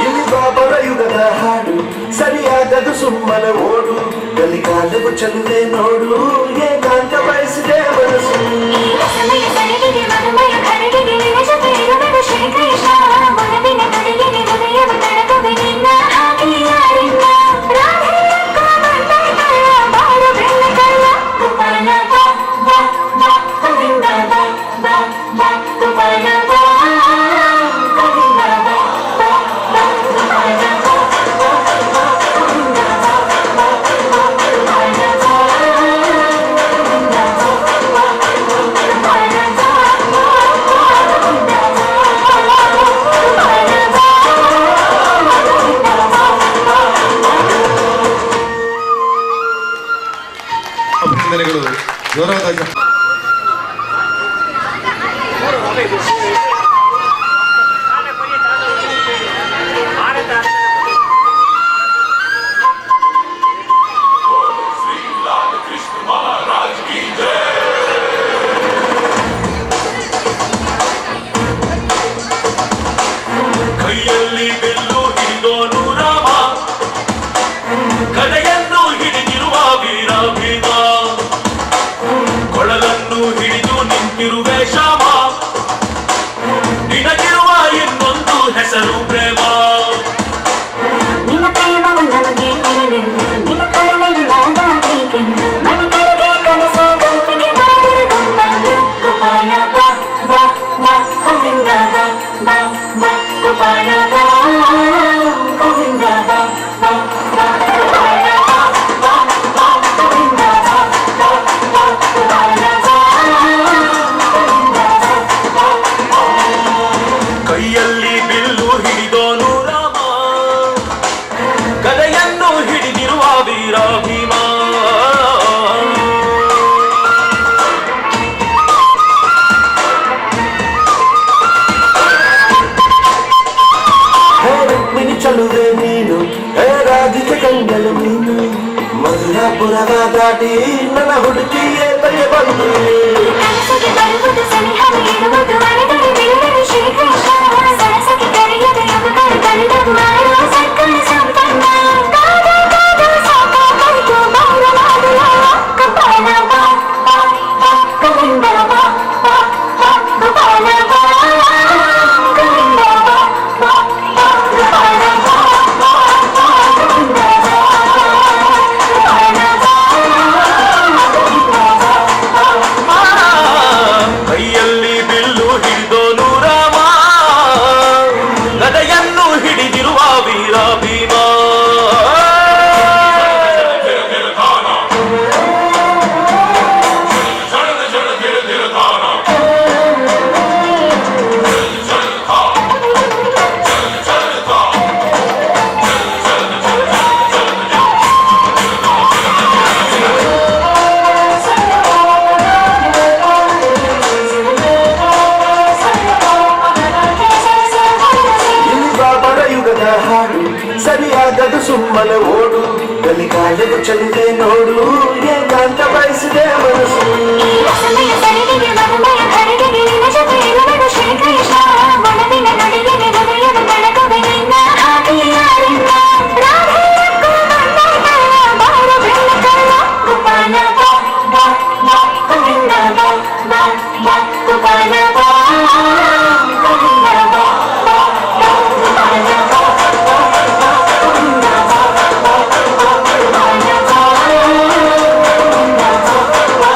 ಇಲ್ಲಿ ಬಾಬರ ಯುಗದ ಹಾಡು ಸರಿಯಾಗದು ಸುಮ್ಮನೆ ಓಡು. ಕಲಿಕಾಲವು ಚಲುವೆ ನೋಡು, ಏಕಾಂತ ಬಯಸಿದೆ ಮನಸ್ಸು. ಈ ರಸಮಯ ಸರಿಗೆಗೆ ಮಧುಮಯ ಖರಗೆಗೆ ನಿನ್ನ ಜೊತೆ ಇರುವೆನು ಶ್ರೀಕೃಷ್ಣ. ಒಲವಿನ ತುಡಿಗೆಗೆ ಹೃದಯವು ತಡಕವೆ ನಿನ್ನ ಹಾಗೆ ಯಾರಿಲ್ಲ. ರಾಧೆಯ ಕಾಮಂತೈತಲ್ಲ, ಬಾರು ಬೆಲ್ಲ ಕಳ್ಳ. ಗೋಪಾಲ ಬಾ ಬಾ ಬಾ ಗೋವಿಂದ ಬಾ ಬಾ ಬಾ ಗೋಪಾಲ ಬಾ ಗೋವಿಂದ ಬಾ ಬಾ ಬಾ ಗೋಪಾಲ ಬಾ ಬಾ ಬಾ ಗೋವಿಂದ ಬಾ ಬಾ ಬಾ ಗೋಪಾಲ ಬಾ ಗೋವಿಂದ ಬಾ ಬಾ ಗೋಪಾಲ ಬಾ ಬಾ ಬಾ ಗೋವಿಂದ ಬಾ ಗೋಪಾಲ ಬಾ ಗೋವಿಂದ ಬಾ ಬಾ ಬಾ. ಅಭಿನಂದನೆಗಳು. ಜೋರಾದ ಚಪ್ಪಾಳೆ. ಕೈಯಲ್ಲಿ ಬಿಲ್ಲು ಹಿಡಿದೋನು ರಾಮ, ಗದೆಯನ್ನು ಹಿಡಿದಿರುವ ವೀರ ಭೀಮ. ಕೊಳಲನ್ನು ಹಿಡಿದು ನಿಂತಿರುವೆ ಶ್ಯಾಮ, ನಿನಗಿರುವ ಇನ್ನೊಂದು ಹೆಸರು ಪ್ರೇಮ. ನಿನ್ನ ಪ್ರೇಮವು ನಮಗೆ ಇರಲೆಂದು, ನಿನ್ನ ಕರುಣೆಯು ನಾನಾಗಬೇಕೆಂದು, ಮನೆ ಕರೆಗೆ ಕನಸು ಗುಂಪಿಗೆ ಮಾಡಿರು ಗುಂಪನ್ನು. ಗೋಪಾಲ ಬಾ ಬಾ ಬಾ ಗೋವಿಂದ ಬಾ ಬಾ ಬಾ ಗೋಪಾಲ ಬಾ ಗೋವಿಂದ ಬಾ ಬಾ ಬಾ ಗೋಪಾಲ ಬಾ ಬಾ ಬಾ ಗೋವಿಂದ ಬಾ ಬಾ ಬಾ ಗೋಪಾಲ ಬಾ ಗೋವಿಂದ ಬಾ ಬಾ ಬಾ. ಕೈಯಲ್ಲಿ ಬಿಲ್ಲು ಹಿಡಿದೋನು ರಾಮ, ಗದೆಯನ್ನು ಹಿಡಿದಿರುವ ವೀರ ಭೀಮ. ಹೇ ರುಕ್ಮಿಣಿ ಚಲುವೆ ನೀನು, ಹೇ ರಾಧಿಕೆ ಕಂಗಳು ನೀನು, ಮಧುರಾಪುರವ ದಾಟಿ ನನ್ನ ಹುಡುಕಿಯೇ ತಲೆ ಬಂದೆ. ಕನಸಿಗೆ ಬರುವುದು ಸನಿಹವೇ ಇರುವುದು ಅರೆದರೆ ಬಿಡುವರು ಶ್ರೀಕೃಷ್ಣ. ಸರಸಕ್ಕೆ ಕರೆಯದೆ ಯುವಕರು ಕರೆದವು ಮಾಡೋ ಸರ್ಕಾರ ಸಂಪನ್ನ. ಕಾದು ಕಾದು ಸಾಕಾಗೋಯ್ತು ಬಾರಲಾಗುವ. ಗೋಪಾಲ ಬಾ ಬಾ ಬಾ ಗೋವಿಂದ ಬಾ ಬಾ ಬಾ ಗೋಪಾಲ ಬಾ ಗೋವಿಂದ ಬಾ ಬಾ ಬಾ ಗೋಪಾಲ ಬಾ ಬಾ ಬಾ ಗೋವಿಂದ ಬಾ ಗೋಪಾಲ ಬಾ ಗೋವಿಂದ ಬಾ ಬಾ ಬಾ. ಕೈಯಲ್ಲಿ ಬಿಲ್ಲು ಹಿಡಿದೋನು ರಾಮ, ಗದೆಯನ್ನು ಹಿಡಿದಿರುವ ವೀರ ಭೀಮ. ಇಲ್ಲಿ ಬಾಬರ ಯುಗದ ಹಾಡು ಸರಿಯಾಗದು ಸುಮ್ಮನೆ ಓಡು. ಕಲಿಕಾಲವು ಚಲುವೆ ನೋಡು, ಏಕಾಂತ ಬಯಸಿದೆ ಮನಸ್ಸು. ಈ ರಸಮಯ ಸರಿಗೆಗೆ ಮಧುಮಯ ಖರಗೆಗೆ ನಿನ್ನ ಜೊತೆ ಇರುವೆನು ಶ್ರೀಕೃಷ್ಣ. ಒಲವಿನ ನುಡಿಗೆಗೆ ಹೃದಯವು ತಡಕವೆ ನಿನ್ನ ಹಾಗೆ ಯಾರಿಲ್ಲ. ರಾಧೆಯ ಕೋಮಂದಾಯ ಬಾರು ಬೆಲ್ಲ ಕಳ್ಳ. ಗೋಪಾಲ ಬಾ ಬಾ ಬಾ. ಬಾ ಬಾ ಬಾ ಗೋಪಾಲ ಬಾ ಗೋವಿಂದ ಬಾ ಬಾ ಬಾ ಗೋಪಾಲ ಬಾ ಬಾ ಬಾ ಗೋವಿಂದ ಬಾ ಬಾ ಬಾ ಗೋಪಾಲ ಬಾ ಗೋವಿಂದ ಬಾ ಬಾ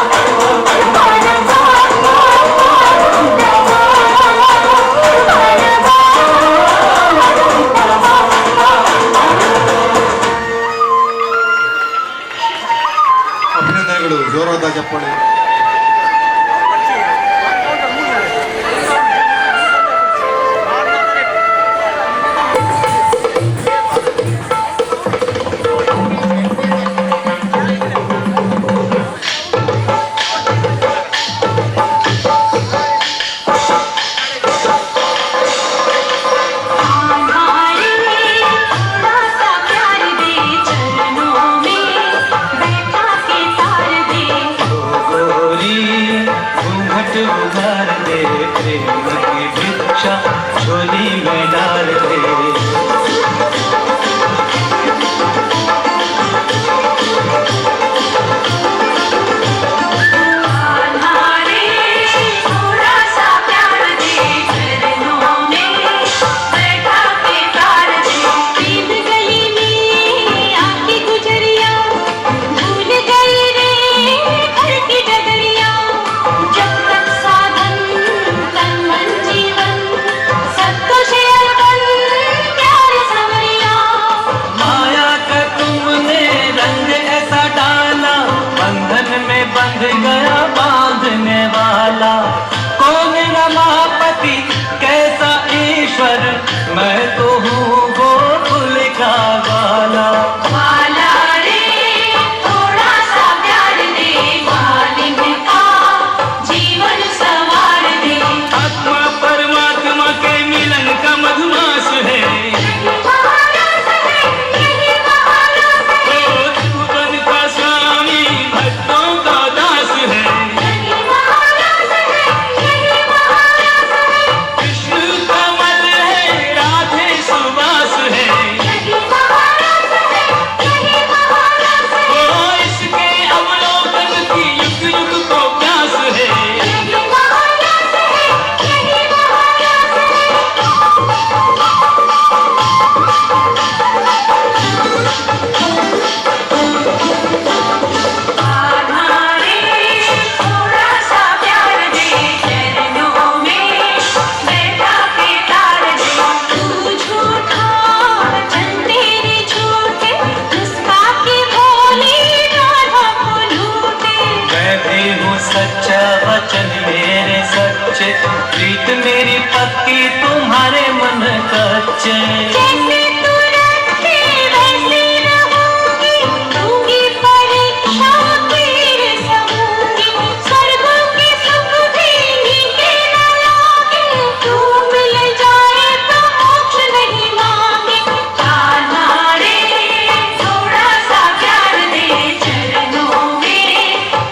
ಗೋಪಾಲ ಬಾ ಬಾ ಗೋವಿಂದ ಬಾ ಗೋಪಾಲ ಬಾ ಗೋವಿಂದ ಬಾ ಬಾ. ಅಭಿನಂದನೆಗಳು, ಜೋರಾದ ಚಪ್ಪಾಳೆ. थोड़ा सा प्यार दे चरणों में बैठा के तार दे। गोरी घूंघट उघार दे, प्रेम की भिक्षा झोली में डाल दे। थोड़ा सा प्यार दे चरणों में बैठा के तार दे। प्रेम गली में आके गुजरिया भूल गई रे घर की डगरिया। जब तक साधन तन मन जीवन सब कुछ अर्पण प्यार संवरिया। माया का तुमने रंग ऐसा डाला, बंधन में बंध गया बांधने वाला। कौन रमापति कैसा ईश्वर, मैं तो हूँ वो कुल का वाला। वाला रे थोड़ा सा प्यार दे, मालिन का जीवन संवार दे। आत्मा परमात्मा के मिलन का मधुमास है, ओ त्रिभुवन का स्वामी भक्तों का दास है। कृष्ण कमल है राधे सुवास है, ओ इसके अवलोकन की युग युग को प्यास है। थोड़ा सा प्यार दे चरणों में बैठा के तार दे। तू झूठा वचन तेरे झूठे, मुस्का के भोली राधा को लूटे। मैं भी हूँ सच्चा वचन मेरे सच्चे, प्रीत मेरी पक्की तुम्हारे मन कच्चे। जैसे तू रखे वैसे रहूंगी, दूंगी परीक्षा तेरे सहूंगी। स्वर्ग के सुख भी नीके न लागे, तू मिल जाए तो मोक्ष नहीं मांगे। कान्हा रे थोड़ा सा प्यार दे चरणों में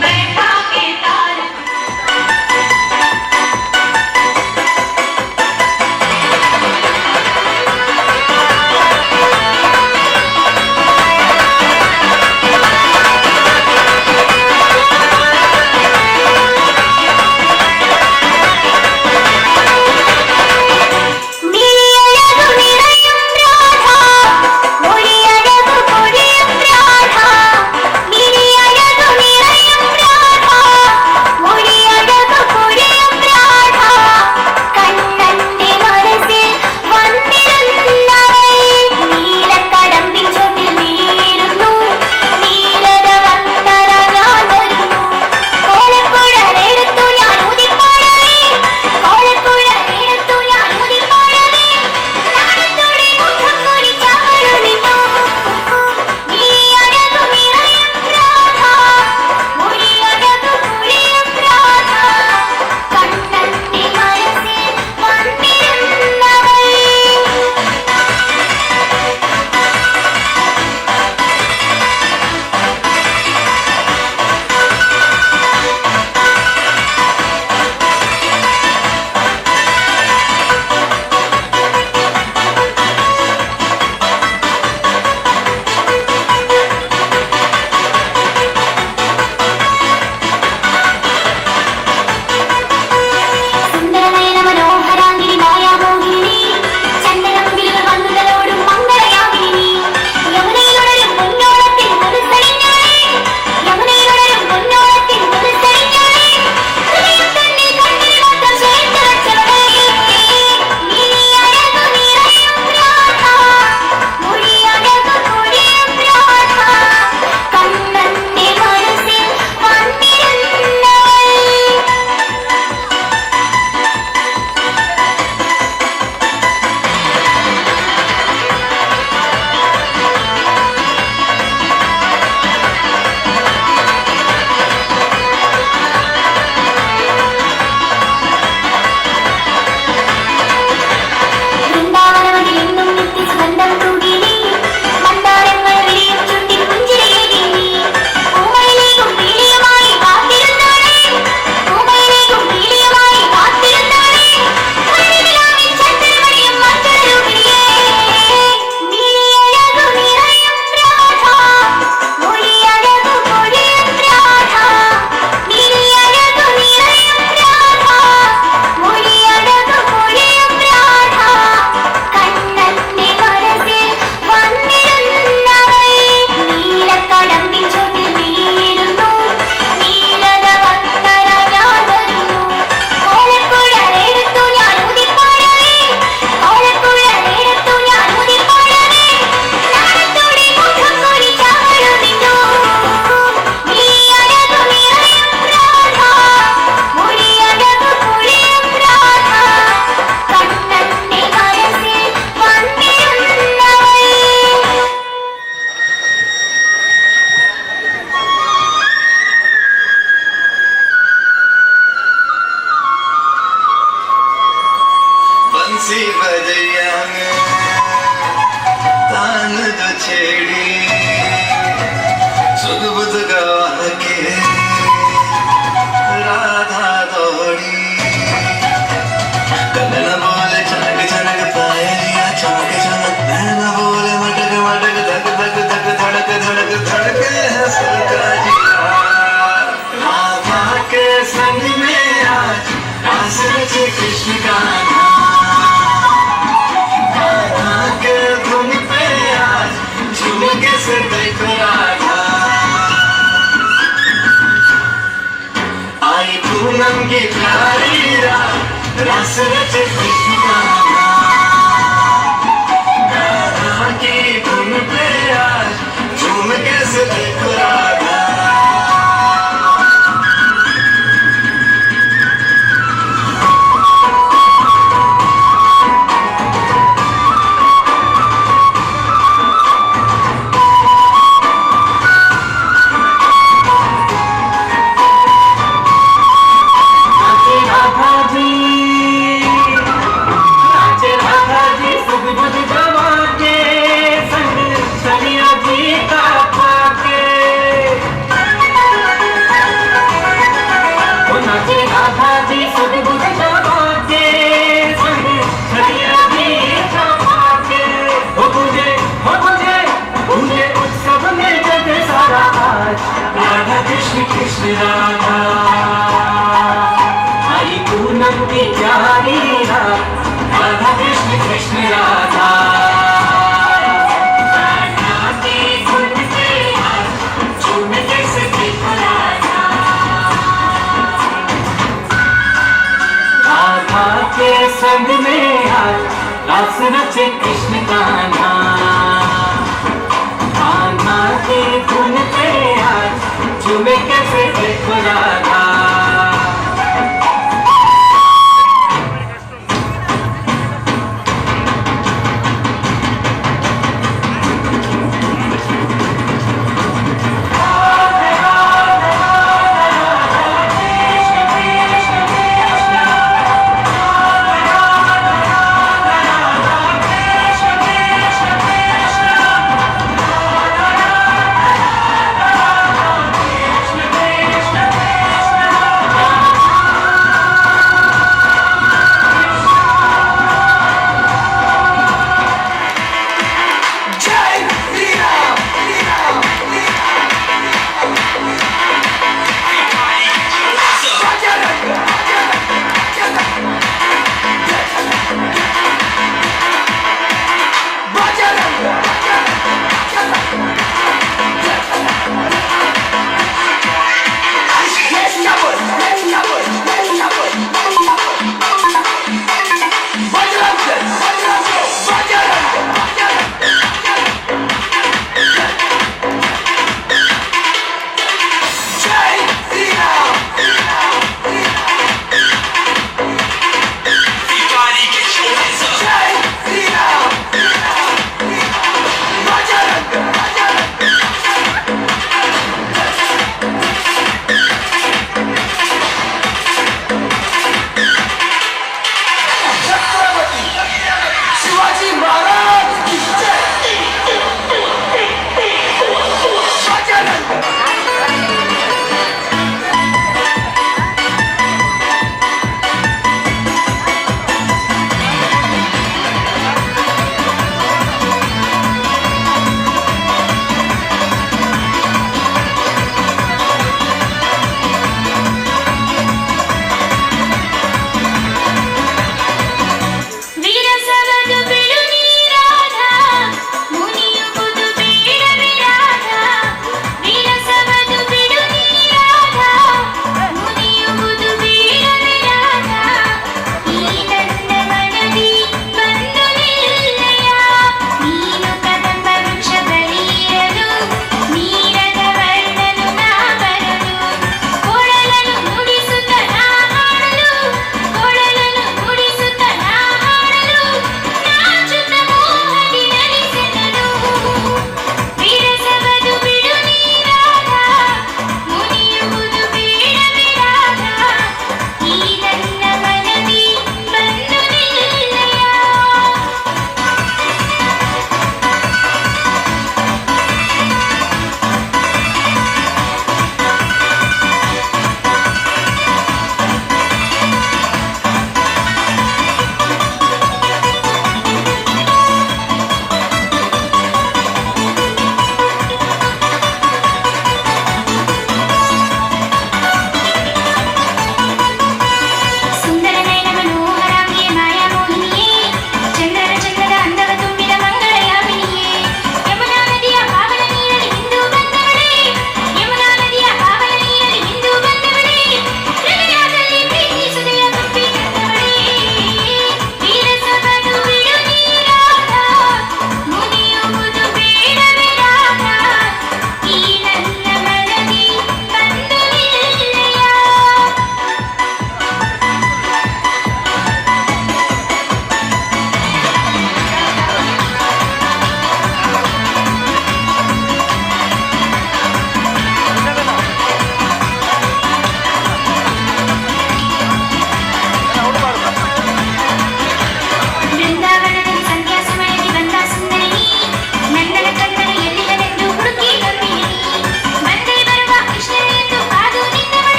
बैठा के तार। ओ रास रचे कृष्ण कान्हा। कान्हा के धुन पे आज झूम के से देखो राधा। आई पूनम की प्यारी रात, रस रचे कृष्ण कान्हा। राधा की धुन पे आज झूम के से देखो राधा। नाचे राधा जी, नाचे राधा जी सुध बुध गवा के संग सनिया जी का पाके। ओ नाचे राधा जी सुध बुध गवा के संग सनिया जी का पाके। ओ गुंजे, ओ गुंजे, गुंजे उत्सव में जग सारा आज, राधा कृष्ण कृष्ण राधा। आई पूनम की प्यारी रात, राधा कृष्ण कृष्ण राधा। राधा की धुन पे आज झूम कैसे देखो राधा। राधा के संग में आज रास रचे कृष्ण कान्हा। कान्हा की धुन पे आज झूमे कैसे देखो राधा।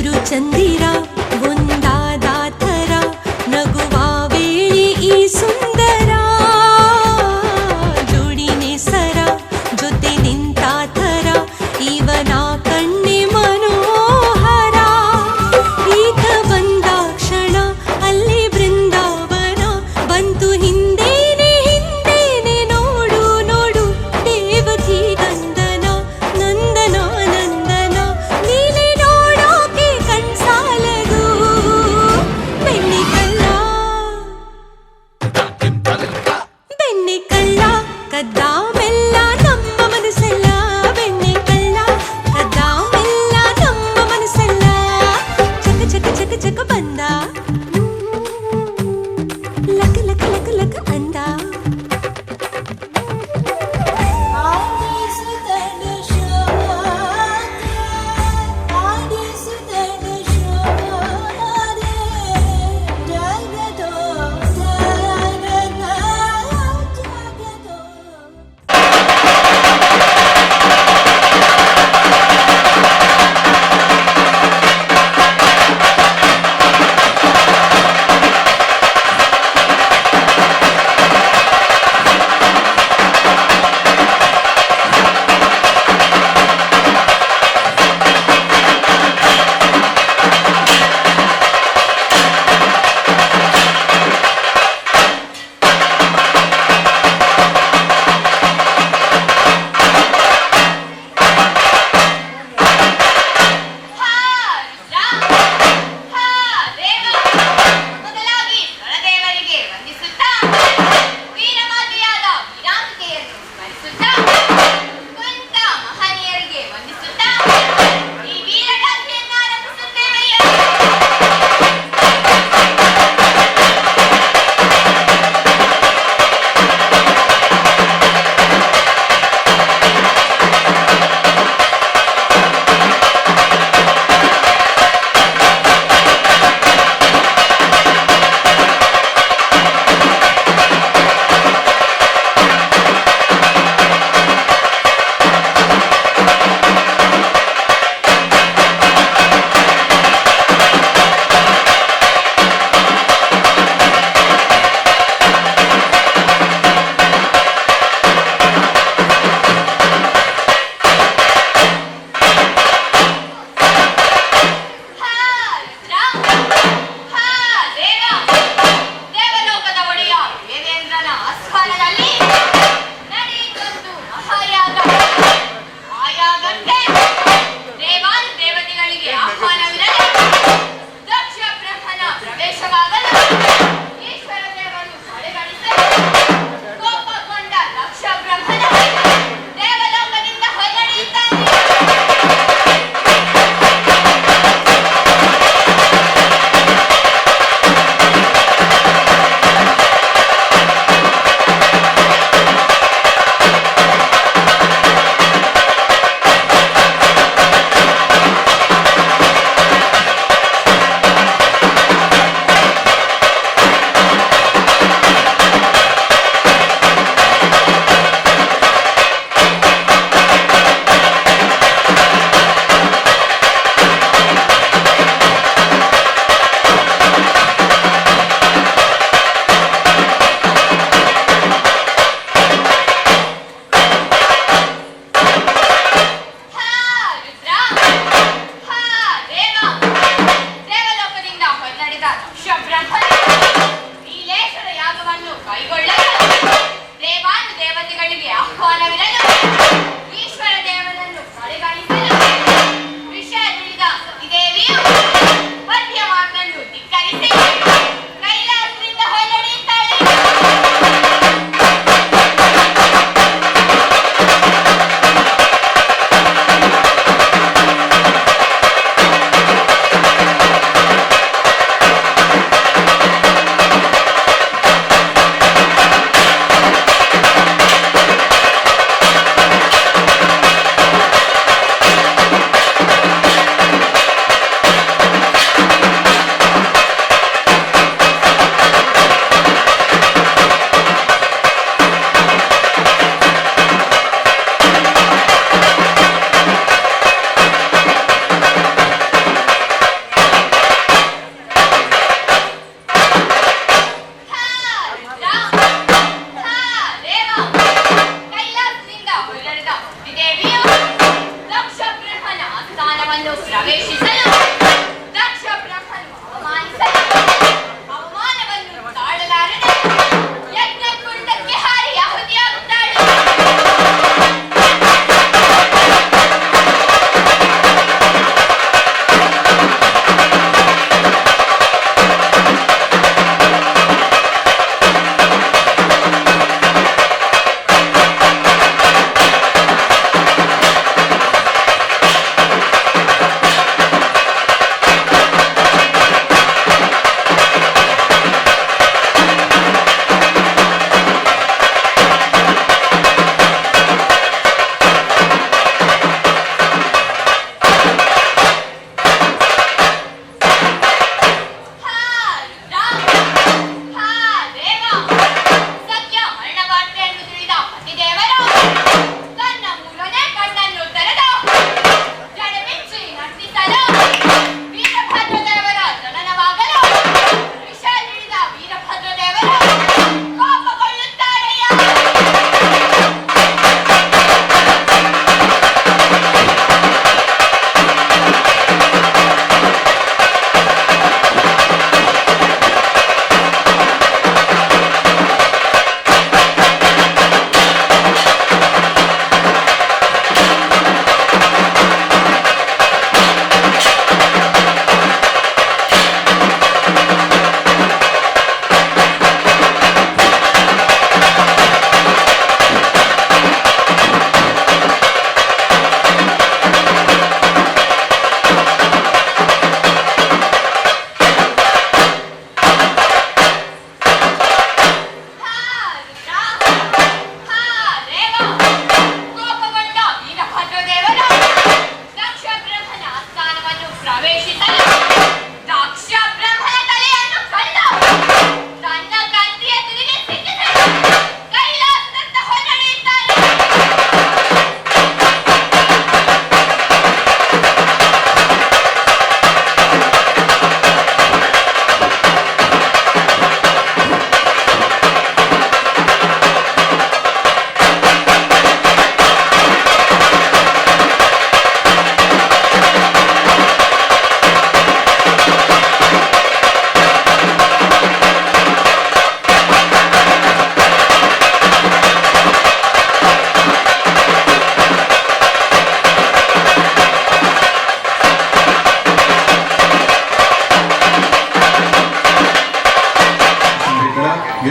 ಇಬ್ರು ಚಂದಿರ ಒಂದಾದ ಥರ, ನಗುವ ವೇಳೆ ಈ ಸುಂದರ. ಜೋಡಿನೆ ಸರ, ಜೊತೆ ನಿಂತ ಥರ, ಇವನ ಕಣ್ಣೆ ಮನೋಹರ. ಈತ ಬಂದ ಕ್ಷಣ ಅಲ್ಲಿ ಬೃಂದಾವನ ಬಂತು. ಹಿಂದೇನೆ ಹಿಂದೇನೆ ನೋಡು ನೋಡು, ದೇವಕಿ ನಂದನ ನಂದನ ನಂದನ. ಲೀಲೆ ನೋಡೋಕೆ ಕಣ್ಸಾಲದು.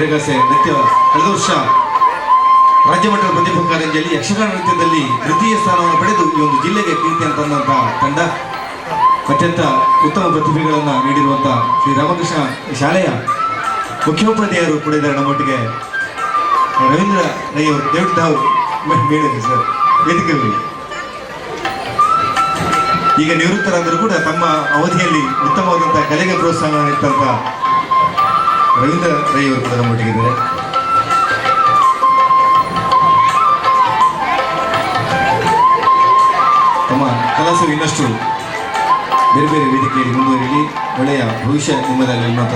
ವೀರಗಾಸೆ ನೃತ್ಯ ಕಳೆದ ವರ್ಷ ರಾಜ್ಯ ಮಟ್ಟದ ಪ್ರತಿಭಾ ಕಾರಂಜಿಯಲ್ಲಿ ಯಕ್ಷಗಾನ ನೃತ್ಯದಲ್ಲಿ ತೃತೀಯ ಸ್ಥಾನವನ್ನು ಪಡೆದು ಈ ಒಂದು ಜಿಲ್ಲೆಗೆ ಕೀರ್ತಿಯನ್ನು ತಂದಂತಹ ತಂಡ. ಅತ್ಯಂತ ಉತ್ತಮ ಪ್ರತಿಭೆಗಳನ್ನು ನೀಡಿರುವಂತಹ ಶ್ರೀ ರಾಮಕೃಷ್ಣ ಶಾಲೆಯ ಮುಖ್ಯೋಪಾಧ್ಯಾಯರು ಕೂಡ ಇದ್ದಾರೆ ನಮ್ಮೊಟ್ಟಿಗೆ. ರವೀಂದ್ರ ರೈ ಅವರು, ದೇವತಾವು ಮೇಳಿದೆ ಸರ್ ವೇದಿಕೆ ಮೇಲೆ. ಈಗ ನಿವೃತ್ತರಾದರೂ ಕೂಡ ತಮ್ಮ ಅವಧಿಯಲ್ಲಿ ಉತ್ತಮವಾದಂತಹ ಕಲೆಗೆ ಪ್ರೋತ್ಸಾಹ ನೀಡಿದಂಥ ರವೀಂದ್ರ ರೈ ಅವರು ಕೂಡ ನಮ್ಮೊಟ್ಟಿಗಿದ್ದಾರೆ. ತಮ್ಮ ಕಲಾಸು ಇನ್ನಷ್ಟು ಬೇರೆ ಬೇರೆ ವೇದಿಕೆಯಲ್ಲಿ ಮುಂದುವರಿಯಲಿ, ಒಳ್ಳೆಯ ಭವಿಷ್ಯ ನಿಮ್ಮದಾಗಲಿ ಅನ್ನುವಂಥ.